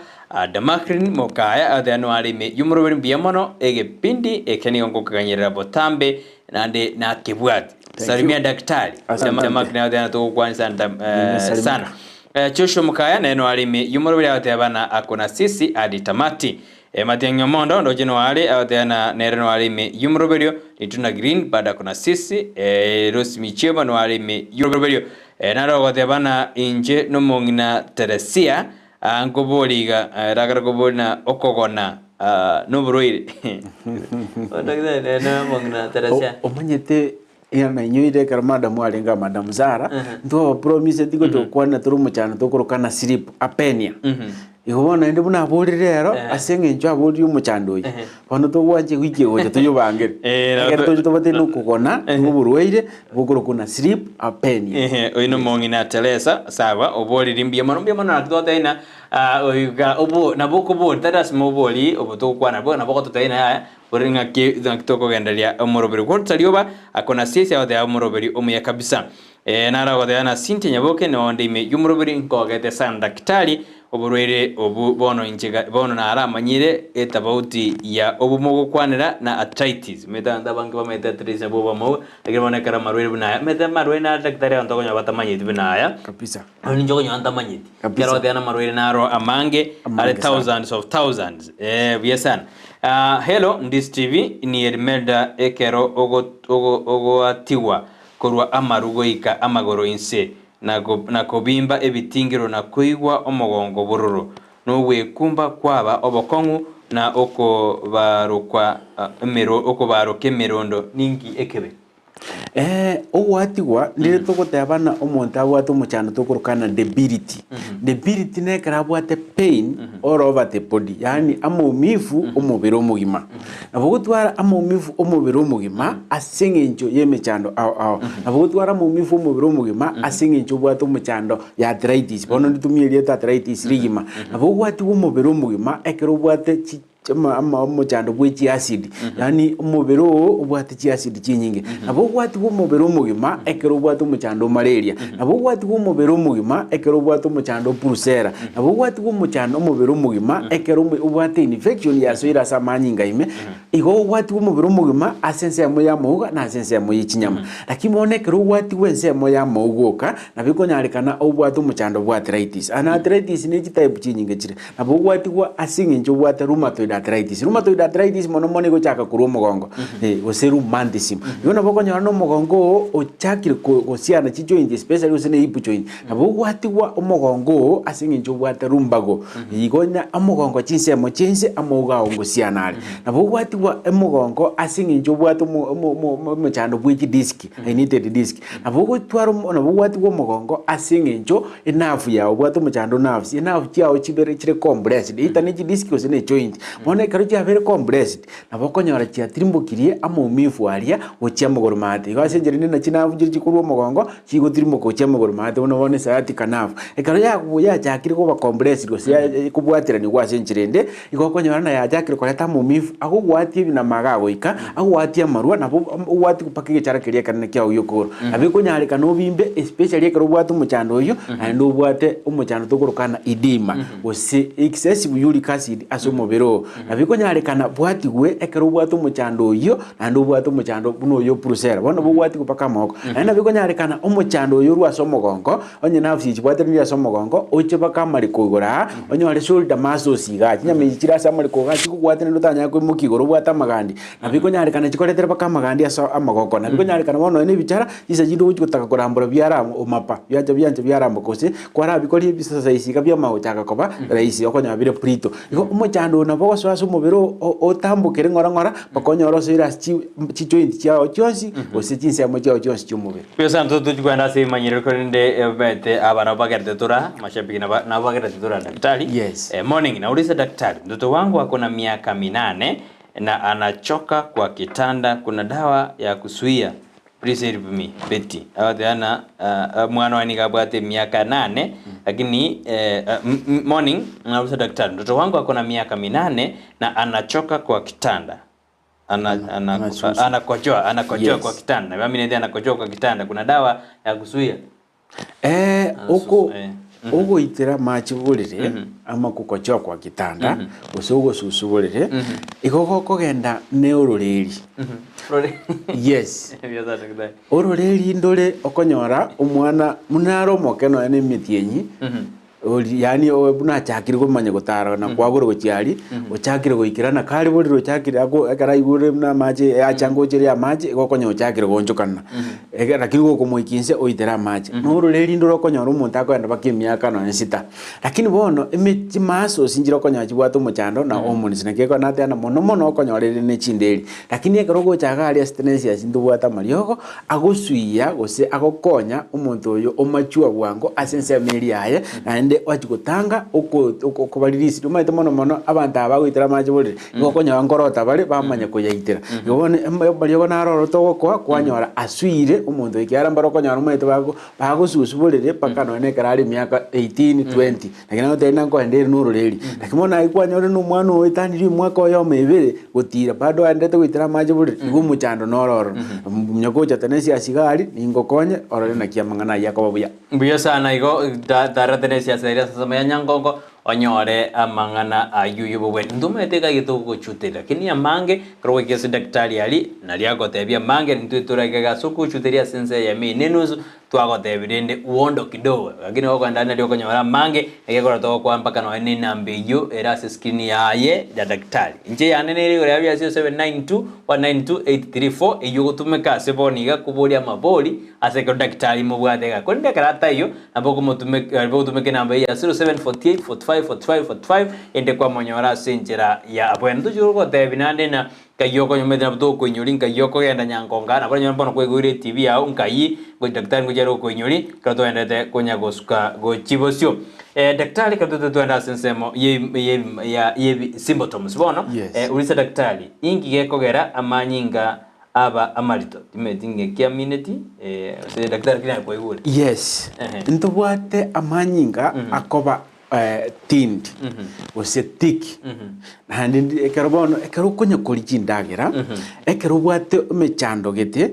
Damakrin Mokaya agotebi noare ime y'omoroberi mbuya mono egepindi eke nigo nkokeganyerera botambe naende nakebwati. Thank Salimia you. daktari. Asante. Damakrin agotebi togokwania sana dam, eh, Nimesalimika. sana. Eh, Joshua Mukaya nere noare ime y'omoroberi agoteba na akona sisi adi tamati. Eh, Matiang'i Omondo ndoche noare agoteba na nere noare ime y'omoroberio Lituna Green bado akona sisi. Eh, Rose Michioma noare ime y'omoroberio. Eh, naro ogoteba na inche nomong'ina Teresia ah, nkobori iga eh, ragara kobori na okogona ah, noborwaire. Daktari, nere nomong'ina Teresia. Omanyete Eeh nainyoire ekero madam arenge aa madam Sarah, ntwabapromiseti gocha gokwanera tore omochando tokoroka na sleep apnea. Igo bono naende buna aborire rero, ase eng'encho aboririe omochando oyio, bono togwancha ewiki egocha toyobangere. Eh, nabo Ekero to- toche tobate na okogona kwa oborwaire bokorokwa na sleep apnea. Ehe, oyo nomong'ina Teresa sawa oboriri mbuya mono mbuya mono naki togotebia ng'a ah, oiga obo nabo okobori tari lasima obori obo togokwana bo nabo ogototebia ng'a yaya Ore ng'aki ng'aki tokogendereria omoroberi gocha rioba akona sisi agoteba omoroberi omuya kabisa. Ee naro agoteba na Cynthia Nyaboke nonde ime y'omoroberi nkogete sana daktari. Oborwaire obu bono inche ga bono naramanyire etabauti ya obo mogokwanera na arthritis. Omanyete abanto abange bamaete arthritis nabwo obomo, lakini bono ekero amarwaire buna aya, omanyete amarwaire nare daktari abanto okonyora batamanyeti buna aya. Kabisa. Oyo ninche okonyora ntamanyeti. Kabisa. Ekero ogoteba namarwaire naro amange, are Amange sana. thousands of thousands. Eh, buya sana. Ah, hello, Ndisi TV, ni Erimelda ekero ogo ogo ogoatigwa korwa amaru goika amagoro inse, na kobimba ebitingiro na koigwa omogongo bororo, nogwekumba kwaba obokong'u, na okobarokwa okobaroka emerondo ninki ekebe? Ee, ogwatigwa ndire togoteba ng'a omonto abwate omochando tokoroka ng'a debility. Debility na ekero abwate pain all over the body, yaani amaumivu omobere omogima. Nabo ogotwara amaumivu omobere omogima ase eng'encho y'emechando ao ao. Nabo ogotwara amaumivu omobere omogima ase eng'encho obwate omochando ya arthritis, bono nditumie erieta arthritis rigima. Nabo ogwatigwa omobere omogima ekero obwate chi ama ama omochando bwe chiacid, yaani omobere oo obwate chiacid chinyinge. Nabo ogwatigwa omobere omogima ekero obwate omochando o malaria. Nabo ogwatigwa omobere omogima ekero obwate omochando o brucella. Nabo ogwatigwa omochando omobere omogima ekero omo obwate infection yasoire ase amanyinga ime, igo ogwatigwa omobere omogima ase ensemo y'amauga na ase ensemo ye chinyama. Lakini bono ekero ogwatigwa ensemo y'amauga oka, nabo ekonyarekana obwate omochando bwa arthritis. And arthritis ne chitype chinyinge chire. Nabo ogwatigwa ase eng'encho obwate rheumatoid arthritis. Rheumatoid arthritis mono mono egochaka korwa omogongo, gose rheumatism. Igo nabo okonyora na omogongo oo ochakire ko gosiana chijoint especially gose ne hip joint. Nabo ogwatigwa omogongo oo ase eng'encho obwate lumbago, igo onye omogongo chinsemo chiainse amauga ao ngosiana are. Nabo ogwatigwa omogongo ase eng'encho obwate omo omo omo omochando bwe chidisk, herniated disc. Nabo ogotwara omo nabo ogwatigwa omogongo ase eng'encho enafu yao obwate omochando nerves, enafu chiao chibere chire compressed, either ne chidisk gose ne ejoint. Bono ekero chiabeire compressed, Nabo okonyora chiatirimbokirie amaumivu aria gochia amagoro maate. Igo ase enchera ende nachi nerve chiria chikorwa omogongo, chigotirimboka gochia amagoro maate buna bono esciatica nerve. Ekero yago yachakire koba compressed gose ya kobwateranigwa ase enchera ende, igo okonyora ng'a yachakire koreta amaumivu, agogoatia ebinama iga agoika, agoatie amarwa nabo ogwatigwa mpaka egechara keria ekenene kiago gia okogoro. Nabo ekonyarekana obimbe especially ekero obwate omochando oyio, naende obwate omochando tokoroka ng'a edema, gose excessive uric acid ase omobere oo. Nabo ekonyarekana bwatigwe ekero obwate omochando oyio, naende obwate omochando buna oyo o Brucella, bono nabo obwatigwe mpaka amaboko. Naende nabo ekonyarekana omochando oyo orwe ase omogongo, onye nerves echi chibwateranire ase omogongo, oche mpaka amariko igoro aa, onyore shoulder muscles igaa, chinyama echi chire ase amariko igaa chikobwaterania otanyare koimokia igoro obwate amagandi. Nabo ekonyarekana chikoretere mpaka amagandi ase amagoko. Nabo ekonyarekana bono nonya na ebichara, chinsa chinde ogochi gotaka korambora biara omapa, biancha biancha biaramboka gose kwarabikoria ebisasaisi iga biamanya gochaka koba rahisi okonyora bire prito. Igo omochando oyo nabo ogosoa ase omobere oo otambokere ng'ora ng'ora mpaka onyore osoire ase chi chijoint chiao chionsi gose chinsemo chiao chionsi chi'omobere. Biosa ntwe tochi kogenda ase ebimanyerero korende ebete aba nabo bagerete tora mashabiki naba nabo bagerete tora daktari. Yes. Eh, morning nauliza daktari mtoto wangu ako na miaka minane na anachoka kwa kitanda kuna dawa ya kusuia Please help me Betty agoteba ng'a ah, omwana oye nigo abwate emiaka nane lakini eh, ah, m- m- morning nauliza daktari mtoto wangu ako na miaka minane na anachoka kwa kitanda ana, ana, Anasusu. anakojoa anakojoa Yes. kwa kitanda Bamenete anakojoa kwa kitanda kuna dawa ya kuzuia Eh, oko Asusu, eh. ogoitera amache borere ama gokochoa kwa kitanda gose ogosusu borere igo gokogenda ne ororeri yes ororeri ndore okonyora omwana buna are omoke nonya na emetienyi ori yaani o buna achakire komanya gotara na kwagora gochia aria, ochakire goikerana kare borere ochakire ako ekero aigure buna amache acha ngocheria amache, igo okonyora ochakire goonchokana. Eke lakini gokomoikia inse oitere amache. Norore rinde ore okonyora omonto akoenda mpaka emiaka nonye sita. Lakini bono eme chimuscles nchire okonyora chibwate omochando na hormones naki ekero nateba mono mono okonyora ere ne chinderi. Lakini ekero ogocha iga aria ase tenency ntobwate amariogo, agosuia gose agokonya omonto oyo omachua bwango ase ensemo eria yaye, naende ochia gotanga oko oko okobaririsia. Omanyete mono mono abanto aba bagoitera amache borere, nigo okonyora nkorota bare bamanya koyaitera. Igo bono emo amariogo naro oro togokoa kwanyora asuire omonto oyo ekiagera mbare okonyora omanyete bago bagosusu borere mpaka nonye na ekero are emiaka 18, 20. Lakini nagotebia ng'a nkoenda ere nororeri. Lakini bono aye kwanyorire na omwana oyo oetanire omwaka oyomo ebere, gotira bado aenderete goitera amache borere, igo omochando noro ororo. Nyagocha tenensi ase iga aria, ningokonye orore naki amang'ana ayio akoba buya. Mbuya sana igo ta- tara tenensi ase aria ase ensemo ya Nyangongo. Onyore amang'ana ayio y'obogwenia. Ntomanyete iga getogochuteria, lakini amange ekero gwaikire ase daktari aria, nario agotebia amange, intwe tore iga ase ogochuteria ase ense eyemo eye nenusu, twagotebia rende uondo kidogo, lakini gokogenda aria nario okonyora amange, egekora togokwana mpaka nonye na enamba eyio ere ase escreen yaye ya daktari. Inche yane nere igoro ya 0792 192 834 eyio ogotumeka ase bono iga koboria amabori ase ekero daktari mobwate iga. Korende ekero ataiyo, Nabo ogotumeka enamba eye ya 0748 45 45 45 ende kwamonyora ase enchera ya abwene. Ntochire gogotebia naende ng'a nkai okonyomete nabo tokoinyori, nkai okogenda nyankonga, nabo oranyore bono kwaigure etv yao nkai, ngochi daktari ngochi are gokoinyori ekero togenderete konya gosuka gochia bosio. Daktari ekero tote twende ase ensemo ye ye ya ye symptoms bono, Yes. urisa daktari, inki gekogera amanyinga Aba amarito, timanyeti ng'eki amineti, gose daktari ki nakoigure. Yes, Ehe. ntobwate amanyinga akoba thinned gose thick naende ndi ekero bono ekero okonya koria chindagera, ekero obwate emechando gete,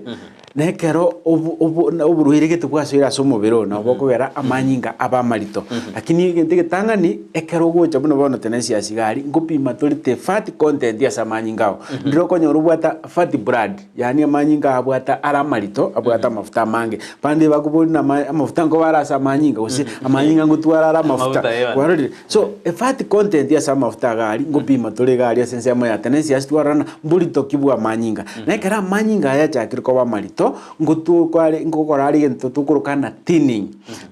na ekero obo obo oborwaire gete bwasoire ase omobere oo nabo bokogera amanyinga abe amarito. Lakini egento egetang'ani, ekero ogocha buna bono tenensi ya sigari, nkopima tore the fat content ase amanyinga ao. Ndire okonyora obwate fatty blood, yaani amanyinga abwate are amarito, abwate amafuta amange. Bande bakoboria na ama amafuta nkoba are ase amanyinga gose amanyinga ngotwara are amafuta, Amafuta, eeh. kwarorire? So, efat content ase amafuta iga aria, nkopima tore iga aria ase ensemo ya tenensi ase twarora ng'a mborito ki bwa amanyinga. Na ekero amanyinga aya achakire koba amarito, ngotuko are ngokora are egento tokoroka ng'a thinning.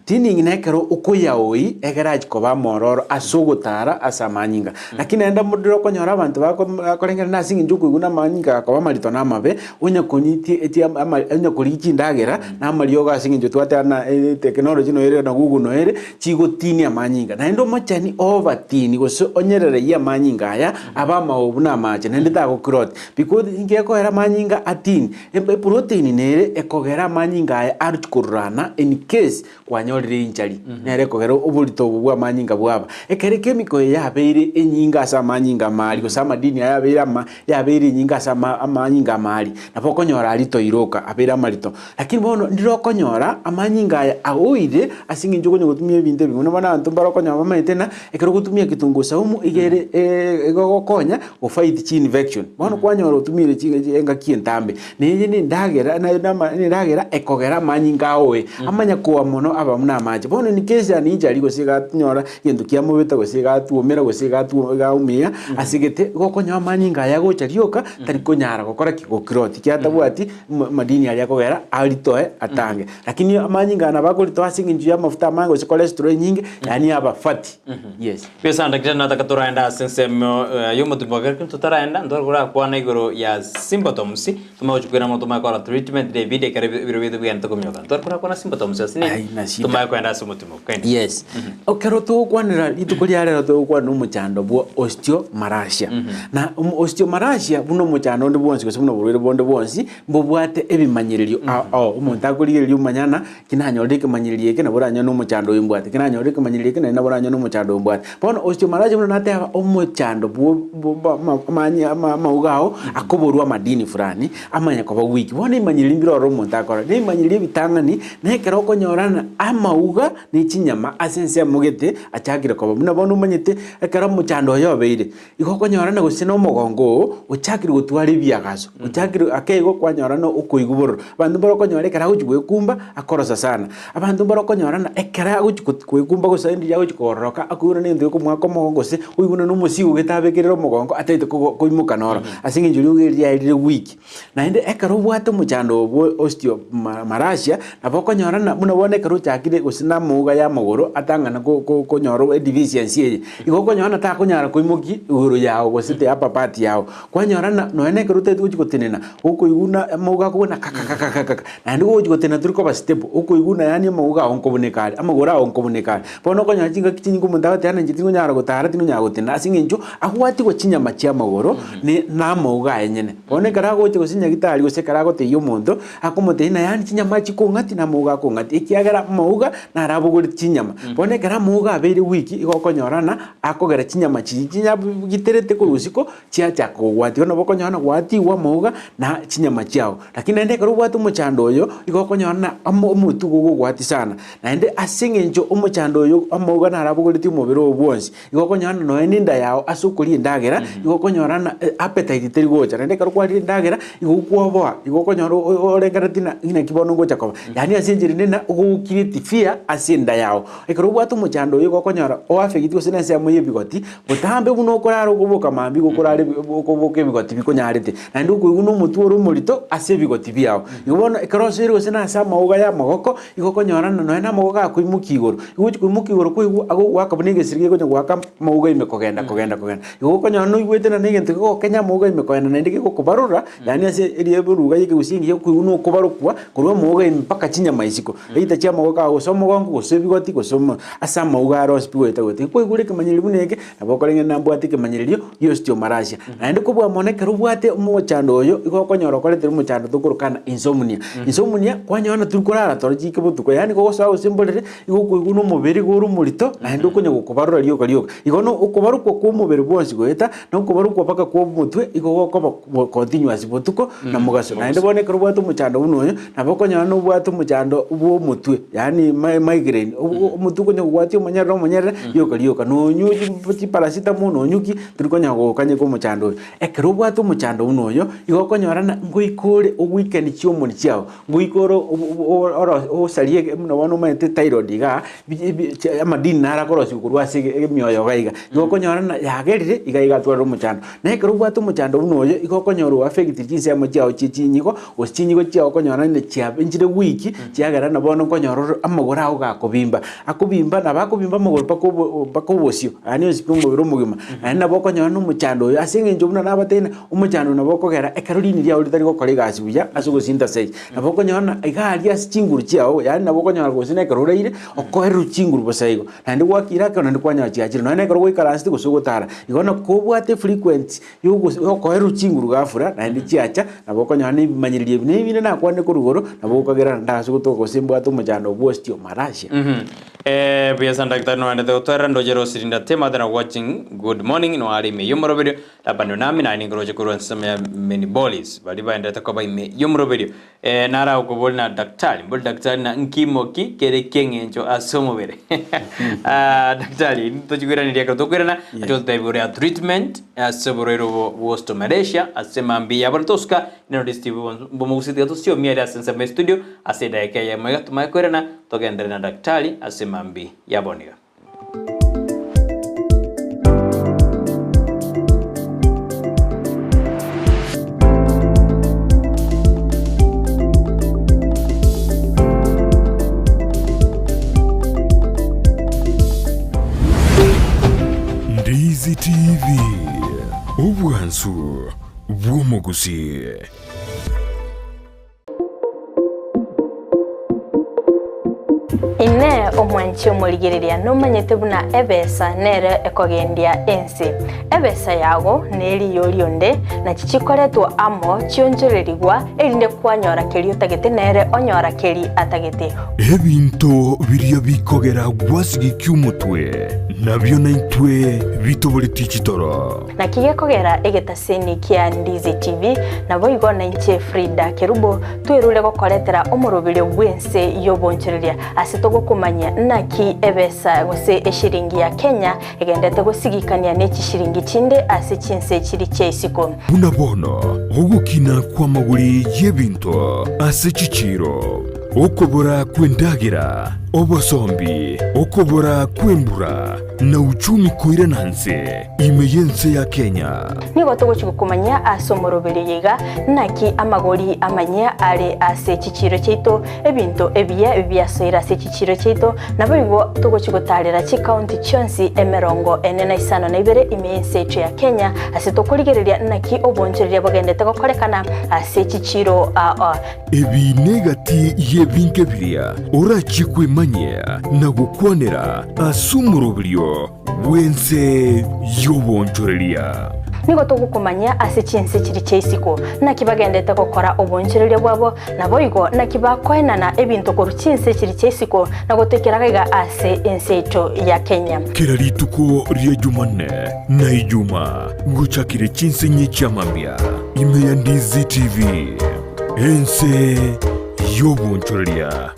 Thinning nekero okoyaoi egere achie koba amororo ase ogotara ase amanyinga. Lakini naende ndire okonyora abanto bako bakorengerera ase eng'encho okoigwa na amanyinga akoba amarito na amabe, onya konyitia eti ama onya korigia chindagera na amariogo ase eng'encho twateba na eteknology noyo ere na google noyo ere, chigotinia amanyinga. Naende omochani obatini gose onyerereyie amanyinga aya abe amaobu na amache naende tagokiroti because inki ekoera amanyinga atini. Eprotein nere ekogera amanyinga aya arochie korurana in case kwanyorire injury. Nere ekogera oborito obo bwa amanyinga bwaba. Ekero echemical eye yabeire enyinga ase amanyinga amari gose amadini aya yabeire ama yabeire enyinga ase ama amanyinga amari, nabo okonyora aritoire oka abeire amarito. Lakini bono ndire okonyora amanyinga aya aoire ase eng'encho okonya gotumia ebinto ebi. Buna bono abanto mbare okonyora bamaete ng'a ekero ogotumia kitunguu saumu iga ere egogokonya go fight chi infection. Bono kwanyora otumire chi chi engaki entambe, na eye na endagera naye nama na endagera ekogera amanyinga aoe, amanya koa mono aba buna amache. Bono in case an injury gose iga onyora egento kiamobeta gose iga atuomera gose iga atuo iga aumia ase gete, igo okonyora amanyinga aya agocha rioka, tari konyara gokora ki? Goclot ekiagera tabwati amadini aria akogera aritoe atange. Lakini amanyinga aya nabo akoritoa ase eng'encho ya amafuta amange gose cholesterol enyinge, yaani aba fatty, yes. Besa ndakire nataka toraenda ase ensemo y'omotumo lakini totaraenda ntware korakwana igoro ya symptoms tomanye gochia koirana mono tomanye kora treatment na ebindi ekero ebiro biaito bigenderete kominyoka ntware korakwana symptoms ase nini Ai, na shida. tomanye koenda ase omotumo kende. Yes. Ekero togokwanera rituko ria rero togokwana omochando bwa osteomalacia. Na osteomalacia buna omochando onde bwonsi gose buna oborwaire bonde bwonsi, mbobwate ebimanyererio ao ao. Omonto akorigereria omanya ng'a ki nanyorire ekemanyererio eke nabo oranyore na omochando oyo mbwate, ki nanyorire ekemanyererio eke naende nabo oranyore na omochando oyo mbwate. Bono osteomalacia buna nateba omochando bwo bwo ama amanye ama amauga ao akoborwa amadini fulani, amanye koba weak. Bono ebimanyererio mbire ororo omonto akora, na ebimanyererio ebitang'ani, na ekero okonyora ng'a amauga na echinyama ase ensemo gete achakire koba. Buna bono omanyete ekero omochando oyo obeire, Igo okonyorana gose nomogongo oo ochakire gotwara ebiagaso, ochakire ake igo kwanyorana okoigwa bororo. Abanto mbare okonyora ekero agochia goekumba akorosa sana. Abanto mbare okonyorana ekero agochia got goekumba gose rinde agochia kororoka akoigwa na egento gekomoaka omogongo gose oigwe na omosigo gete abekerere omogongo ataete kogo koimoka noro ase eng'encho riuga erio riaye rire weak. Naende ekero obwate omochando obo osteo maracia, nabo okonyora ng'a buna bono ekero ochakire gose na amauga ya amagoro atang'ana ko- ko- konyora edeficiency eye, igo okonyora ng'a takonyara koimokia igoro yago gose the upper part yago. Kwanyora ng'a nonya na ekero otagete gochia gotenena, okoigwa buna amauga akobuna kakakakakaka, naende gogochia gotenena tori koba stable, okoigwa buna yaani amauga ago nkobuneka are, amagoro ago nkobuneka are. Bono okonyora chingaki chinyinge omonto agoteba ng'a inche tingonyara gotara, tingonyara gotenena ase eng'encho abwatigwe chinyama chia amagoro ne na amauga aye nyene. Bono ekero agocha gose nyagitari gose ekero agotebia omonto. omonto, akomotebia ng'a yaani chinyama chikong'atia na amauga akong'atia, ekiagera amauga naro abogoretie chinyama. Bono ekero amauga abeire weak, igo okonyora ng'a akogera chinyama chiria chinyagiterete korwa isiko, chiachaka kogwatia. Bono nabo okonyora ng'a gwatigwa amauga na chinyama chiago. Lakini naende ekero obwate omochando oyo, igo okonyora ng'a amo omotwe gogogwatia sana. Naende ase eng'encho omochando oyo amauga naro abogoretie omobere oo bwonsi, Igo okonyora nonya na enda yao ase okoria endagera, igo okonyora ng'a appetite teri gocha, naende ekero kwarire endagera, igo okwoboa, igo okonyora orengereretie ng'a naki bono ngocha koba. Yaani ase enchera ende ng'a ogokireti fear ase enda yao. Ekero obwate omochando oyo igo okonyora oaffecti gose na ensemo ya ebigoti, botambe buna okorara okoboka mambia igo okorara ebi okoboka ebigoti bikonyarete, naende okoigwa na omotwe ore omorito ase ebigoti biao. Igo bono ekero osoire gose na ase amaoga ya amagoko, Igo okonyora ng'a nonya namagoko akoimokia igoro, igo ogochia koimokia igoro kwaigwa agogoaka buna egesire gekonya goaka amauga ime kogenda kogenda kogenda. Igo okonyora noigwete ng'a negento kegokenya amauga ime kogenda naende gegokobarora, yaani ase eria eruga ya ekegusii engiya okoigwa na okobarokwa korwa amauga ime mpaka chinyama isiko. Either chiamagoko ao gose omogongo gose ebigoti gose omo ase amauga aro onsi pi goeta goeta. Igo kwaigure ekemanyererio buna eke, nabo okoreng'ana nambwate ekemanyererio gia osteomalacia. Naende kobua mono ekero obwate omochando oyo, igo okonyora okoretire omochando tokorokana insomnia. Insomnia, kwanyora ng'a tori korara toro chike botuko, yaani gogosoa gose mborere, igo okoigwa na omobere igo ore omorito, naende okonya gokobarora rioka rioka. Igo no okobarokwa kwa omobere bwonsi goeta, na okobarokwa mpaka kwa omotwe, igo gokoba continuous botuko na mogaso. Naende bono ekero obwate omochando buna oyo, nabo okonyora nobwate omochando bwa omotwe, yaani migraine, omotwe okonya kogwatia omonyerere omonyerere, rioka rioka, nonywa chiparacetamol nonywa ki, tori konya gokanyeka omochando oyo. Ekero obwate omochando buna oyo, igo okonyora ng'a ngoika ore ogoikani chiomoni chiao, ngoika ore osarie buna bono omanyete thyroid igaa, amadini naro akorosiwa korwa ase emioyo iga iga. Igo okonyora ng'a yagerire, iga iga atwarire omochando. Na ekero obwate omochando buna oyo, igo okonyora oaffectiri chinsemo chiao chie chinyigo, gose chinyigo chiao okonyora ng'a chiabenchire weak, chiagera ng'a bono okonyora ore amagoro ao gakobimba. Akobimba, nabo akobimba amagoro mpaka obo mpaka obosio, yaani onsi pi omobere omogima. Naende nabo okonyora na omochando oyo ase eng'encho buna nabatebi ng'a omochando nabo okogera ekero riini riao ritari gokora egasi buya ase ogosynthesize. Nabo okonyora ng'a iga aria ase chinguru chiao, yaani nabo okonyora gose na ekero oraire, okoererwa chinguru bosa igo. Naende gwakira ekero naende kwanyora chiachire, nonya na ekero gwaikaransete gose ogotara. Igo na kobwate frequency yokoerwa chinguru gafura, naende chiacha, nabo okonyora na ebimanyererio ebi na ebinde nakwanire korwa igoro, nabo okagera naende ase gotoka gose mbwate omochando bwa osteomalacia. Buya sana daktari noendete gotwerera ndoche Rosirinda Tema than watching good morning no are ime yomoroberio Labani nami naye ninkoroche korwa ensemo ya Menibolis baria baenderete koba ime yomoroberio Naragokoborie na daktari, mbori daktari na nkimo ki kere ki'eng'encho ase omobere? Ah, daktari, tochikoiraneria ekero tokoirana, ase ototebi igoro ya treatment ase oborwaire obo bwa osteomalacia ase mambia ya bono tosuka nero distv mbomogusi tiga tosiomie aria ase ensemo ya studio ase edageka eyemo iga tomanye koirana togenderere na daktari ase mambia ya bono iga. Ndizi TV, obwansu bw'omogusii. Inee! Omwanchi omorigereria nomanyete buna ebesa nere ekogendia ense? Ebesa yago neriyo rionde, nachi chikoretwa amo chionchorerigwa, erinde kwanyora keria otagete nere onyora keri atagete. Ebinto biria bikogera gwasigikia omotwe, nabio naintwe bitoboretie chitoro. Naki gekogera egetaseni kia Ndizi TV, naboigo nainche Frida Kerubo twerure gokoretera omoroberio bw'ense y'obonchoreria ase togokomanyia naki ebesa gose eshiringi ya Kenya egendete gosigikania ne chishiringi chinde ase chinse chiri chia isiko. Buna bono ogokina kw'amagori y'ebinto ase chichiiro, okobora kw'endagera, obosombi, okobora kw'embura, na uchumi koirana nse ime y'ense ya Kenya. Nigo togochia gokomanyia ase omoroberio oyo iga, naki amagori amanyia are ase chichiiro chiaito, ebinto ebiya biasoire ase chichiiro chiaito, naboigo togochia gotaarera chikaunti chionsi emerongo ene na isano na ibere ime y'ense yaito ya Kenya, ase tokorigereria naki obonchoreria bogendete gokorekana ase chichiiro aa. Ebi negati y'ebinto biria orachie kwemanyia na gokwanera ase omoroberio bw'ense y'obonchoreria. Nigo togokomanyia ase chinse chiria chia isiko, naki bagendete gokora oboonchoreria bwabo, naboigo naki bakoenana ebinto korwa chinse chiria chia isiko na gotoikera gaiga ase ense yaito ya Kenya. Kera rituko ria Jumanne na Ijumaa gochakire chinsinyi chia mambia ime ya Ndizi TV, ense y'oboonchoreria.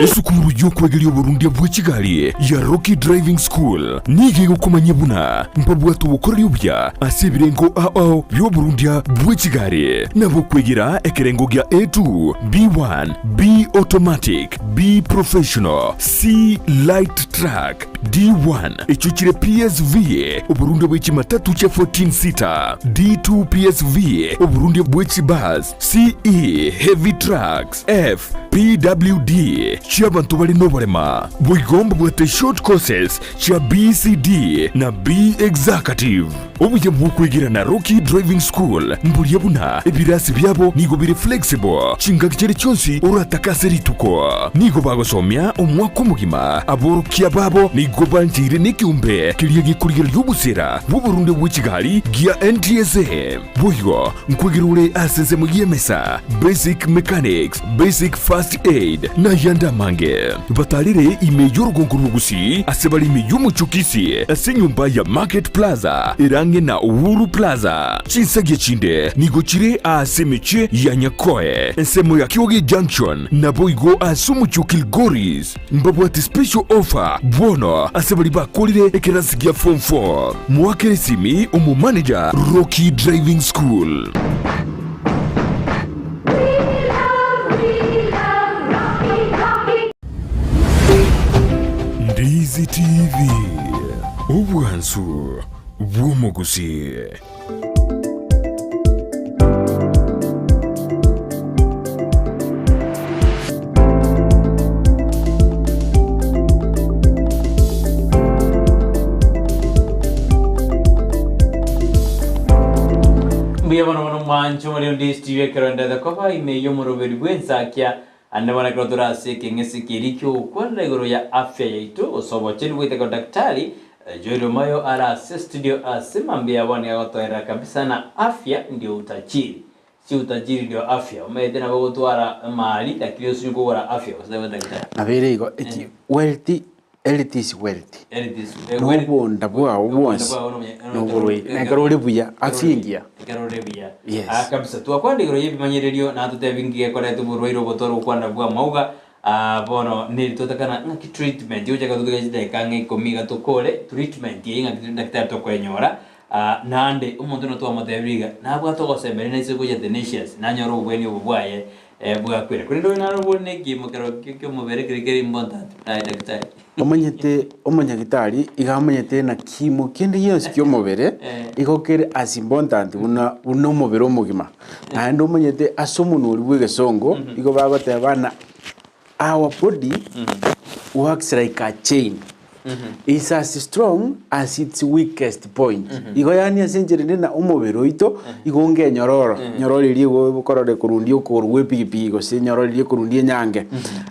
Esukuru y'okwegeria oborundia bwe chigari ya Rocky Driving School nigo egokomanyia buna mbabwate obokoreri obuya ase ebirengo ao ao bi'oborundia bwe chigari, nabo okwegera ekerengo gia A2, B1, B Automatic, B Professional, C Light Truck, D1, echio chire PSV, oborundia bwe chimatatu chia 14 seater, D2 PSV, oborundia bwe chibus, CE, heavy trucks, F, PWD, chi'abanto bare noborema. Boigo mbabwate short courses chia BCD na B Executive. Obuya bw'okwegera na Rocky Driving School mboria buna ebirasi biabo nigo bire flexible chingaki chiria chionsi oratake ase rituko. Nigo bagosomia omwaka omogima. Aborokia babo nigo bancheire nekeombe keria gekorigereria obosera bw'oborunde bwe chigari gia NTSA. Boigo nkwegera ore ase ensemo y'emesa, basic mechanics, basic first aid, na ayande amange. Batarire ime y'orogongo rw'Ogusii ase bare ime y'omochie o Kisii ase enyomba ya Market Plaza ere ang'e na Uhuru Plaza. Chinsagia chinde nigo chire aase emechie ya Nyakoe, ensemo ya Kioge Junction, naboigo ase omochie o Kilgoris. Mbabwate special offer bono ase baria bakorire ekerasi gia form 4. Moakere esimi omomanager Rocky Driving School. Ndizi TV, obwansu bw'omogusii. Mbuya mono mono mwanche omorero ndi studio ekero ndete koba ime y'omoroberi bw'ensakia ande bono ekero tore ase ekeng'ese keria ki'ogokwanera igoro ya afya yaito gose obochenu bwaito ekero daktari Joel Omayo are ase studio ase mambia bono nigo agotoerera kabisa na afya ndio utajiri si utajiri ndio afya omanyete nabo ogotwara emali lakini osinye kogora afya gose taibo daktari? Nabo ere igo, eki wealth, health is wealth. Health is eh, wealth- Nobonda bwao obonda bwonsi bwao nomonye- noborwaire. Na ekero ore buya, afya engiya. Ekero ore buya. Yes. Ah, kabisa twakwana igoro y'ebimanyererio natotebie nki gekoreta oborwaire obo tore gokwana bwa amauga Ah, bono neri totakana ng'aki treatment gochaka totige chidakika ang'e ikomi iga tokore treatment eye ng'aki daktari tokoenyora Ah, naende omonto na twamotebirie iga nabwate ogosemeria naise gocha tenacious nanyore obobweni obo bwaye bwakwire. Korende oyo naro obore na ekiimo kero kia omobere keria kere important aye daktari. Omanyete omonyagitari iga amanyete na kiimo kende gionsi kia omobere igo kere as important buna buna omobere omogima. Naende omanyete ase omonwa oria bwa egesongo igo bagoteba ng'a our body works like a chain, is as strong as its weakest point. Igo yaani ase enchera ende na omobere oito igo onge enyororo, enyororo eria igo okorora ekorundia okogoro gwa epikipiki gose enyororo eria ekorundia enyange.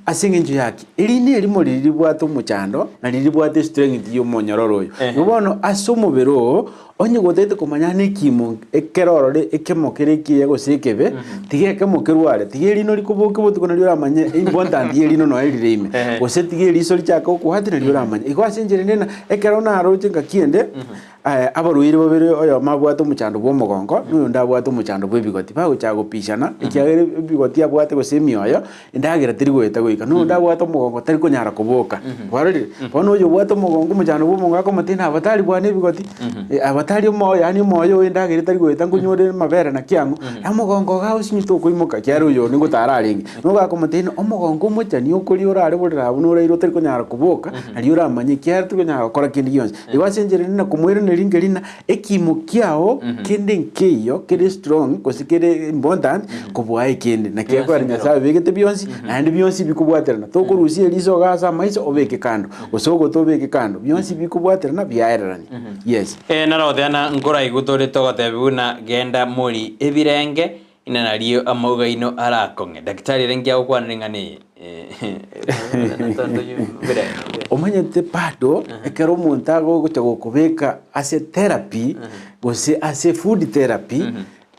Ase eng'encho ya ki? Eri nerimo riria ribwate omochando na riria ribwate estrength ya omonyororo oyo. Igo bono ase omobere oo Onye gotagete komanya nekimo ekero orore ekemo kere ekiya gose ekebe, tiga ekemo kerware, tiga erino rikoboke botuko nario oramanye important y'erino noe rire ime, gose tiga eriso richake gokoatia nario oramanye. Igo ase enchera ende ng'a ekero naroche ngaki ende, abarwaire babere oyomo abwate omochando bwa omogongo, na oyonde abwate omochando bwa ebigoti, bagochaka gopishana, ekiagera ebigoti abwate gose emioyo, Endagera teri goeta goika, na onde abwate omogongo tari konyara koboka. Kwarorire? Bono oyo obwate omogongo, omochando bwa omongo akomotebia ng'a aba tari bwane ebigoti, aba tari omoyo yaani omoyo oyo endagera etari goeta nkonywa ore amabere naki ang'o, na omogongo iga osinyete okoimoka ekiagera oyo onde ngotara arenge. Nigo akomotebia ng'a omogongo omochani okoria orare borere abwo noraire otari konyara koboka, nario oramanye ekiagera tori konyara gokora kende gionsi. Igo ase enchera ende nakomoiraneria nkeri ng'a Ekiimo kiao kende nkeiyo kere strong gose kere important kobua ekende. Naki ekwera Nyasae obegete bionsi naende bionsi bikobwaterana. Tokorusia eriso iga ase amaiso obeke kando, gose ogoto obeke kando, bionsi bikobwaterana biaererania. Yes. Ee, naroteana nkoraigwe tore togotebiwa buna genda mori ebirenge, ina nario amauga aino arakong'e. Daktari ere nki agokwanera eng'ana eye? Omanyete bado ekero omonto agocha gokobeka ase therapy gose ase food therapy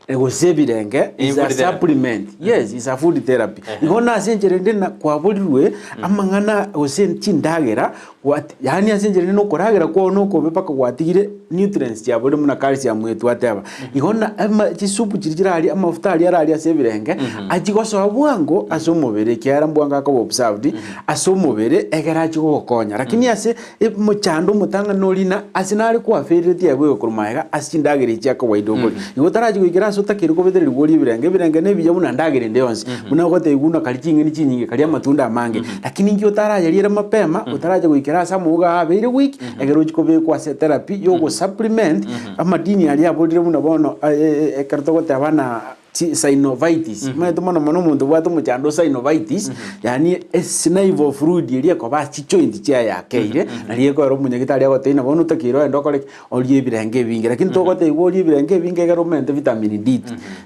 gose ebirenge is a supplement yes is a food therapy. Igo nase enchera ende na kwaborirwe amang'ana gose chindagera gwati yaani ase enchera ende nokoragera kwao nokobe mpaka gwatigire nutrients chiaborire buna calcium eye twateba. Igo na ama chisupu chiria chiraria amafuta aria araria ase ebirenge achie gosoa bwango ase omobere ekiagera mbwango akoba observed ase omobere egere achie gogokonya. Lakini ase omochando omotang'ani noria na ase nare kwaferetie aye bweka korwa magega ase chindagera echi chia kawaida okoria. Igo otarachie goikera ase otakeire kobetereri bworie ebirenge, ebirenge nebiya buna ndagera ende yonsi, buna ogotebiwa buna karia ching'eni chinyinge, karia amatunda amange. Lakini inki otarayarie ere mapema, otaracha goikera ase amauga aa abeire weak, ekero ochia kobekwa ase etherapy ya ogosupplement amadini aria aborire buna bono ekero togoteba na chi synovitis, omanyete mono mono omonto obwate omochando o synovitis, yaani esynovial fluid eria ekoba ase chijoint chiaye yakeire, nari ekoera omonyagitari agotebia ng'a bono otakeire ogende okore ki? Orie ebirenge ebinge. Lakini togotebiwa orie ebirenge ebinge ekero omente vitamin D,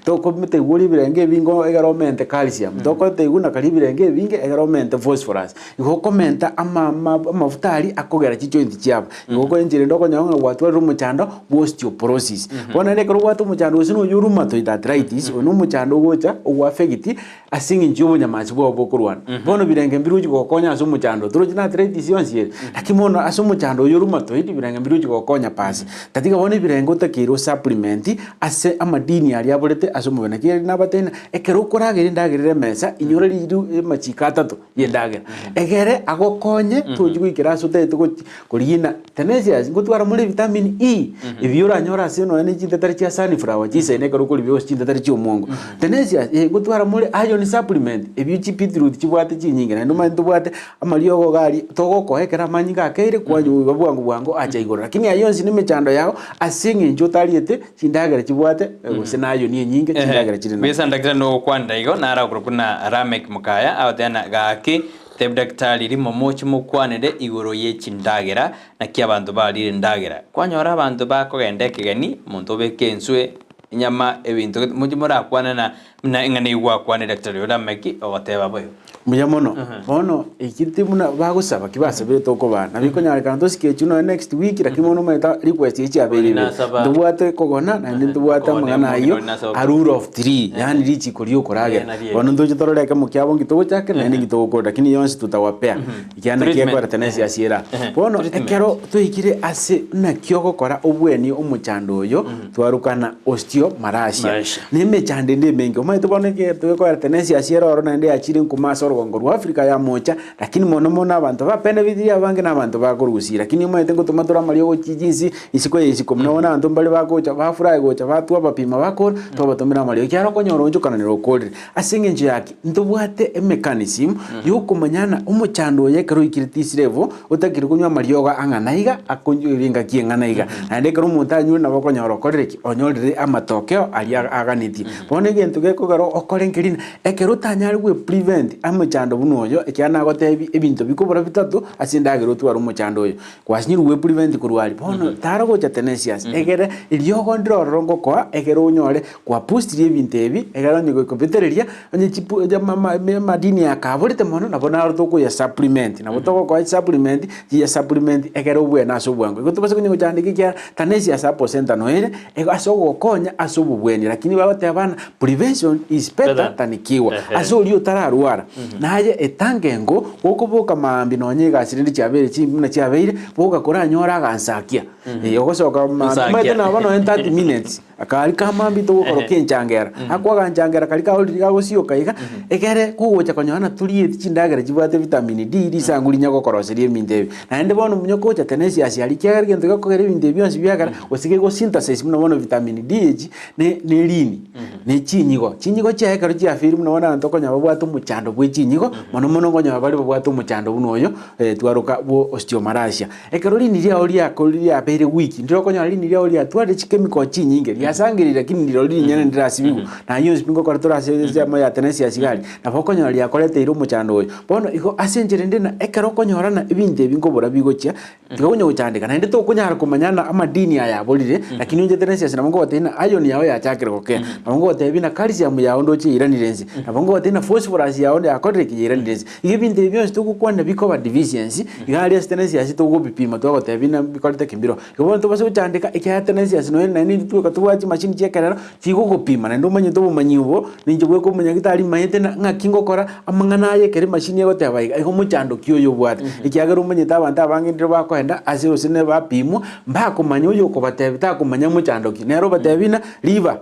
tokotebiwa orie ebirenge ebinge ekero omente calcium, togotebiwa buna karia ebirenge ebinge ekero omente phosphorus. Igo okomenta ama ama amafuta aria akogera chijoint chiaba. Igo okoenchera ende okonyora ng'a gwatwarire omochando bwa osteoporosis. Bono naende ekero obwate omochando gose na oywo rheumatoid arthritis, oyo na omochando ogocha ogoaffect ase eng'encho ya obonyamasi bwao bokorwana. Bono birenge mbirochi gokonya ase omochando, torochi na arthritis yonsi ere, lakini bono ase omochando oyo rheumatoid birenge mbirochi gokonya pasi. Tatiga bono ebirenge otakeire osupplement ase amadini aria aborete ase omobere. Naki ere nabatebia ng'a ekero okoragera endagera ere emesa, inyora riru amachiko atato ya endagera, egere agokonye tochi goikera ase otagete gochi korigina Tenacious, ngotwara more vitamin E, ebi oranyore ase nonya ne chintetare chia sunflower chisaine ekero okoribia gose chintetare chia omwongo. Tenacious, eh, ngotwara more iron supplement, ebio chi beetroot chibwate chinyinge naende omanye ntobwate amariogo iga aria togokoa ekero amanyinga akeire kwanywa iga bwango bwango acha igoro. Lakini ayio onsi na emechando yao ase eng'encho otariete chindagera chibwate gose na iron enyinge chindagera chire na. Besa ndakitari nogokwanera igo naro akorokwa buna Lameck Mokaya agoteba ng'a gaki Tebia daktari rimo moche mokwanere igoro ye chindagera, naki abanto barire endagera. Kwanyora abanto bakogenda ekegeni, omonto obeka enswe, enyama, ebinto gete, moche morakwane na buna eng'ana eyio gwakwanire daktari oria Lameki ogoteba boigo. Mbuya mono. Bono eki ti buna bagosaba ki basabire tokobaa. Nabo ekonyarekana tosike echio nonya next week lakini bono omanyete request echi chiabeire ibere. Ntobwate kogona naende ntobwate amang'ana ayio a rule of three yaani richiko ria okoragera. Bono ntoche torore ekemo kiabo nki togochakera naende nki togokora lakini yonsi tutawapea ekiagera naki Treatment. ekora tenensi ase era. Bono Treatment. ekero twaikire ase naki ogokora obweni omochando oyo twarokana osteomalacia. Malacia. Na emechando ende emenge omanyete bono egento gekogera tenensi ase era oro naende yachire nkuma ase orogongo rwa Africa yamocha lakini mono mono abanto ba benefitiri abange na abanto bakorusia lakini omanyete ngotoma tore amariogo chinsi Isiko ya isiko, buna bono abanto mbare bagocha, bafurahi gocha, batwa bapima bakora, twabatomera amariogo, ekiagera okonyora oonchokananire okorire. Ase engencho ya ki? Ntobwate emechanism yokomanya ng'a omochando oyo ekero oikire this level, otakire konywa amariogo ang'ana iga, akonywa engaki eng'ana iga. Naende ekero omonto anyure nabo okonyora okorire ki? Onyorire amatokeo aria aganetie. Bono egento gekogera okore nkeri ng'a ekero otanyare gwe prevent omochando buna oyo, ekiagera nagotebi ebinto bikobora bitato ase endagera otware omochando oyo. Gwasinyirwe gweprevent korwa aria, bono tara gocha tenacious, egere eriogo ndire ororo ngokoa egere onyore kwabustirie ebinto ebi, egere onye gokobetereria, onye chipu ama ama amadini akaborete mono nabo naro tokoya supplement, nabo togokoa chisupplement, chiya supplement egere obwene ase obwango. Igo tobasa konya gochandeka ekiagera tenacious aposenta noere, ego ase ogokonya ase obobweni lakini bagoteba ng'a prevention is better than cure. Ase oria otararwara, naye etange engo, gokoboka maambia nonya egasi rende chiabeire chi buna chiabeire, boka koranyore agansakia. Eh, ogosoka maambia, Nsakia. omanyete naba nonya 30 minutes, akari ka maambia togokoroka enchangera, akwaganchangera karia kaorire gagosioka iga, ekere kogocha konyora na torieti chindagera chibwate vitamin D, risangu rinya gokoroseria ebinto ebi. Naende bono omonyoka ocha tenacious aria ekiagera egento gekogera ebinto ebi bionsi biagera, gose gegosynthesize buna bono vitamin D echi, ne ne rini, ne chinyigo. Chinyigo chiaye ekero chiafeirwe buna bono abanto okonyora babwate omochando bwe chinyigo, mono mono okonyora baria babwate omochando buna oyo twaroka bwo osteomalacia. Ekero rini riao riakorire riabeire weak, ndire okonyora rini riao riatwarire chichemical chinyinge. Riasangereiri lakini rirorio rinyene ndirasibigwe. Na ayio onsi pi ngokora tore ase ensemo ya Tenesia Sigari, nabo okonyora riakoreteire omochando oyo. Bono igo ase enchera ende na ekero okonyorana ebinto ebi nkobora bigochia, tiga konya gochandeka naende tokonyara komanya ng'a amadini aya aborire, lakini onche Tenesia nabo nkogotebia ng'a iron yao yachakire gokea, nabo nkogotebia ng'a calcium yao ndoche yairanire inse, nabo nkogotebia ng'a phosphorus yao yakorire ki yairanire inse. Igo ebinto ebi bionsi togokwana bikoba deficiency, iga aria ase Tenesia togobipima twagotebia ng'a bikorete ki mbiroo. Igo bono tobase gochandeka ekiagera tenensi ase nonya naende intwe tweka tobwate chimashini chia ekerero chigogopima naende omanyete obomanyi obo ninche bweka omonyagitari manyete na ng'aki ngokora amang'ana aya ekero emashini egoteba iga, igo omochando ki oyo obwate. Ekiagera omanyete abanto abange ndire bakoenda ase gose ne bapimwa mbakomanya oyo okobatebia takomanya mochando ki, nere obatebia buna liver,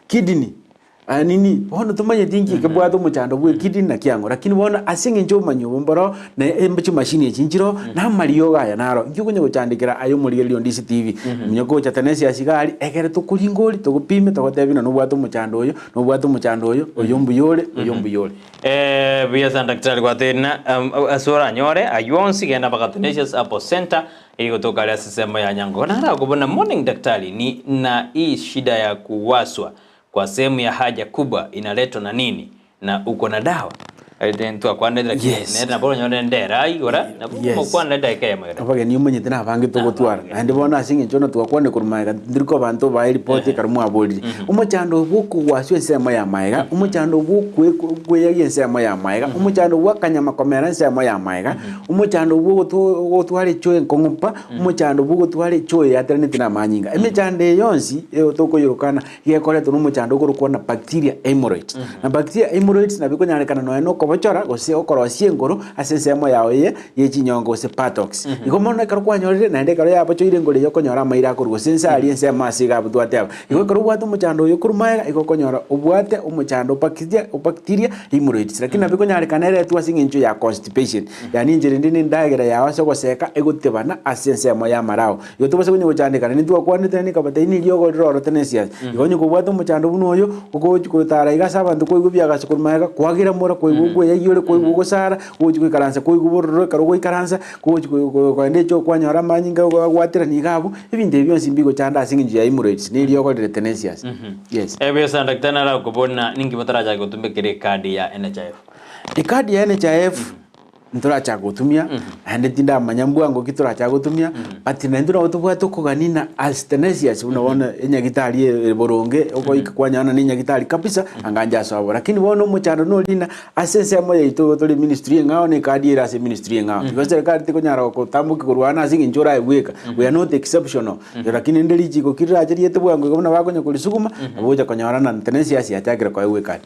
kidney. Aya nini? Bono tomanyeti inki kebwate omochando bwe kidney naki ang'o, lakini bono ase eng'encho obomanyi obo mboro, na em chimashini echi nchiroo, na amariogo aya naro, inki okonya gochandekera aye omorigereria o DCTV? Omonye gocha Tenesia iga aria, ekere tokoringori, togopime, togotebie ng'a nobwate omochando oyo, nobwate omochando oyo, oyo mbuya ore, oyo mbuya ore. Buya sana daktari gwatebire ng'a ase oranyore aywo onsi genda mpaka Tenacious Apple Center eri gotoka aria ase ensemo ya Nyangogo. Naro akobuna morning daktari ni na hii shida ya kuwaswa Kwa sehemu ya haja kubwa inaletwa na nini? Na uko na dawa? Ntwakwanete lakini Yes. nere nabo oranyore ndera igora nabo Yes. mokwanera edageka eyemo iga. Abageni omanyete na abange togotwara naende bono ase eng'encho buna twakwanire korwa magega ndiri koba abanto bae ripoti ekero mwaborire. Omochando bwa okogwaswa ensemo ya magega, omochando bwa okwe okweyagia ensemo ya magega, omochando bwa akanyama komera ensemo ya magega, omochando bwa ogotwa ogotwara echoo enkong'u pa, omochando bwa ogotwara echoo eyateraneti na amanyinga. Emechando eye yonsi eye tokoyerokana Gekoretwa nomochando okorokwa na bacteria hemorrhoids. Na bacteria hemorrhoids nabo ekonyarekana nonya na okobochora gose okorosia engoro ase ensemo yao eye ye chinyongo gose buttocks. Igo mono ekero kwanyorire naende ekero yabochoire engoro eye okonyora amairo akorwa gose inse aria ensemo ase iga abwo twateba. Igo ekero obwate omochando oyo korwa magega igo okonyora obwate omochando o bacteria o bacteria hemorrhoids. Lakini nabo ekonyarekana eretwe ase eng'encho ya constipation yaani enchera ende na endagera yao ase ogoseka egotebana ase ensemo ya amarao. Igo tobase konya gochandekana, nintwakwanete naende nkabatebia neriogo rire ororo tenensi ase. Igo onye kobwate omochando buna oyo, ogochi gotara iga ase abanto kwaigwa ebiagaso korwa magega, kwagira mora, kwaigwa okweyayia ore, kwaigwa ogosara, ogochi goikaransa kwaigwa bororo ekero ogoikaransa, kogochi ko- ko- kogenda echoo kwanyora amanyinga agwaterania iga abwo, ebinto ebi bionsi mbigochanda ase eng'encho ya hemorrhoids, neriogo rire tenensi ase. Yes. Ebuya daktari narakobori ninki motarachake gotumekera ecard ya NHIF? Ecard ya NHIF. Ntorachake gotumia, naende tindamanya mbwango ki torachake gotumia, but naintwe nabo tobwate okogania na as tenacious buna bono enyagitari ere boronge, ogoika kwanyora na enyagitari kabisa, anga inche ase obo. Lakini bono omochando nori ng'a ase ensemo yaito igo tore ministry eng'ao na ekadi ere ase eministry eng'ao. Igo serikali tekonyara gokotambokia korwa ano ase eng'encho orae bweka, we are not exceptional. Lakini rende richiko ki rirache riete bwango iga buna bakonya korisuguma, nabo ogocha konyora na tenacious yachakire koegwa ekadi.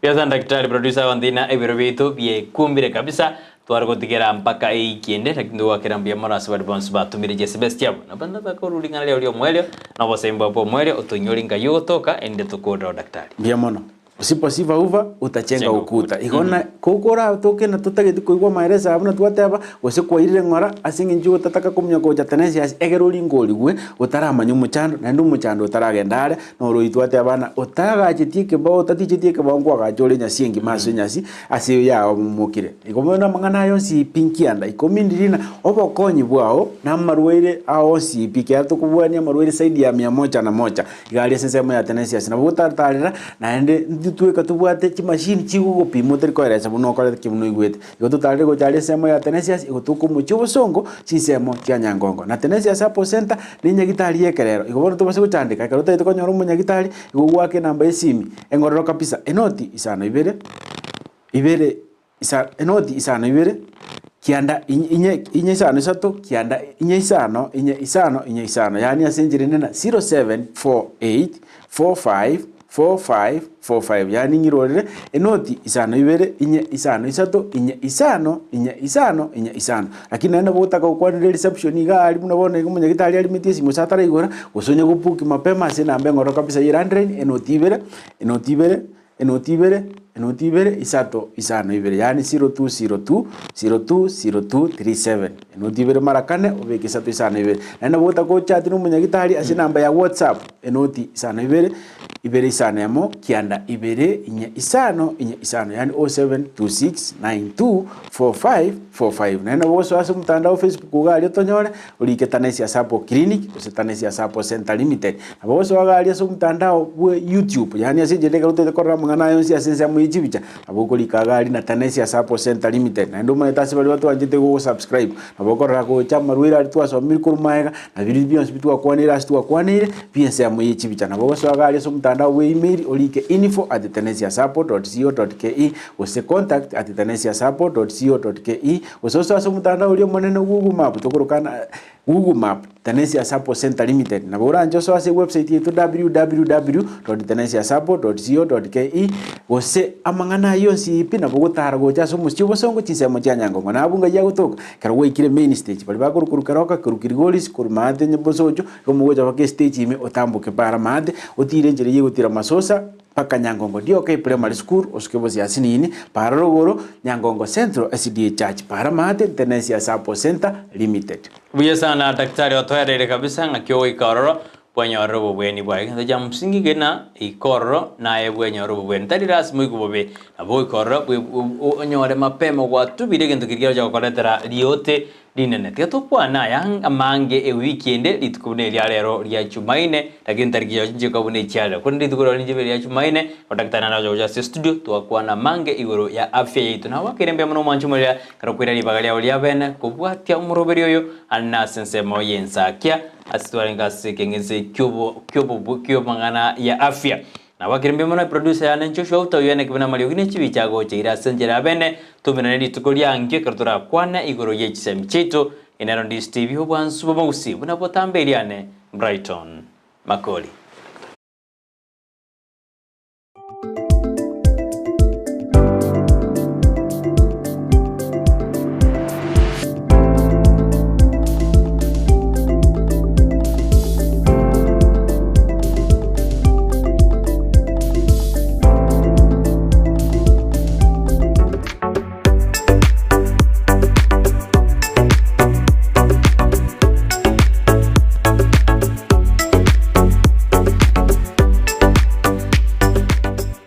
Gesa Daktari producer Wanthina ebiro biaito biekumbire kabisa tware gotigera mpaka eiki ende lakini togwakera mbuya mono ase baria bonsi batumire chiesibesi chiabo nabo nabakorwa ring'ana riao ri'omoerio na obosemia bwabo bw'omoerio otoinyore ngai ogotoka erinde tokorere oo Daktari. Mbuya mono. Usiposifa ufa utachenga Chenga ukuta. ukuta. Igo na kokoratoke na totageti koigwa amaereso aya buna twateba, gose kwairire ng'ora ase eng'encho otataka komunya gocha Tenacious egere oringe origwe otaramanya omochando naende omochando otaragenda are Noro oitwe ateba ng'a otagachetie ekebao, otatichetie ekebao nkoagacha ore enyasi engima ase enyasi ase eyo yaomokire. Igo bono amang'ana aya onsi pi nkianda ikomi ndiri na obokonyi bwao na amarwaire ao onsi pi ekiagera tokobwania amarwaire zaidi ya mia moja na moja iga aria ase ensemo ya Tenacious. Nabo gotatarera naende intwe tweka tobwate chimashini chigogopima otari koeresa buna okorete ki buna oigwete. Igo totarire gocha aria ensemo ya Tenacious igo tokomochia obosongo chinsemo chia Nyangongo. Na Tenacious Apple Centre Nenyagitari y'ekerero. Igo bono tobase gochandeka ekero otagete konyora omonyagitari, igo goaka enamba y'esimi engororo kabisa, enoti isano ibere, ibere isa enoti isano ibere, kianda inye inye inye isano isato, kianda inye isano inye isano inye isano, yaani ase enchera ende na 0748 45 45 45, yaani ng'irorere enoti isano ibere inye isano isato inye isano inye isano inye isano. Lakini naende nabo ogotaka gokwanera ereception iga aria buna bono iga omonyagitari arimetie esimi gose ataraigora, gose onye gobuki mapema ase enamba eng'ororo kabisa ye landline enoti ibere, enoti ibere, enoti ibere. Enoti ibere isato isano ibere, yaani 0202 020237. Enoti ibere mara kane obeke isato isano ibere. Naende nabo ogotaka ochati na omonyagitari ase enamba ya WhatsApp, enoti isano ibere, ibere isano emo, kianda ibere inye isano inye isano, yaani 0726924545. Naende nabo ogosoa ase omotandao o Facebook iga aria otonyore, orike Tanesia Sacco Clinic gose Tanesia Sacco Centre Limited. Nabo ogosoa iga aria ase omotandao bwe YouTube, yaani ase enchera ekero otagete korora amang'ana aya onsi ase ensemo ye chibicha, nabo okorika iga aria na Tanesia Sacco Centre Limited. Naende omanyete ase baria batwanchete igo ogosubscribe, nabo okorora gocha amarwaire aria twasomire korwa magega, na biria bionsi bi twakwaneire ase twakwaneire, bia ensemo ye chibicha. Nabo ogosoa iga aria ase omotandao bwe email, orike info at tanesiasacco dot co dot ke gose contact at tanesiasacco dot co dot ke, gose osoe ase omotandao oria omonene o Google Map tokoroka na Google Map, Tenesia Sacco Centre Limited. Nabo oranche osoe ase ewebsite yaito www.tenesiasacco.co.ke gose amang'ana ayio onsi pi nabo ogotara gocha ase omochie obosongo chinsemo chia Nyangongo na abwo ngai agotoka ekero gwaikire main stage baria bakorwa korwa Keroka, korwa Kilgoris, korwa maate Bosocho igo mogocha mpaka estage ime otamboke para maate otire enchera eyio egotira Masosa Mpaka Nyangongo Dioka Primary School, osuke bosio asinini, Paara Rogoro, Nyangongo Central SDA Church, Paara Maate, Ntenesia Sacco Centre Limited. Buya sana daktari otoereire kabisa ng'aki ogoika ororo bwenyorere obobweni bwaye egento kia msingi keri na ika ororo naye bwenyore obobweni tari lasima oikwe bobe nabo ogoika ororo onyore mapema gwatubire egento keria keroche gokoretera riote rinene. Tiga tokwane aya amange ewiki ende, rituko buna eria rero ria Chumaine, lakini tariki yago chinchikoba buna echia rero. Korende rituko riao rinchibe ria Chumaine, odaktari naende agocha gocha ase estudio, twakwana amange igoro ya afya yaito. Nagwakire mbuya mono omwanche omorere, ekero okoira ribaga riao ria bene kobwatia omoroberi oyo ande nase ensemo y'ensakia ase twarenge ase ekeng'ese kiobo kiobobu ki'amang'ana ya afya. Nabakire mbuya mono eproducer yane Joshua Outa oyio ene kebe namariogi ne chibicha agocha ire ase enchera ya bene tomenane rituko riangio ekero torakwane igoro ye chisemi chiaito Inero ndi Stevie obwansu bw'omogusii buna botambe eriane Brighton Makori.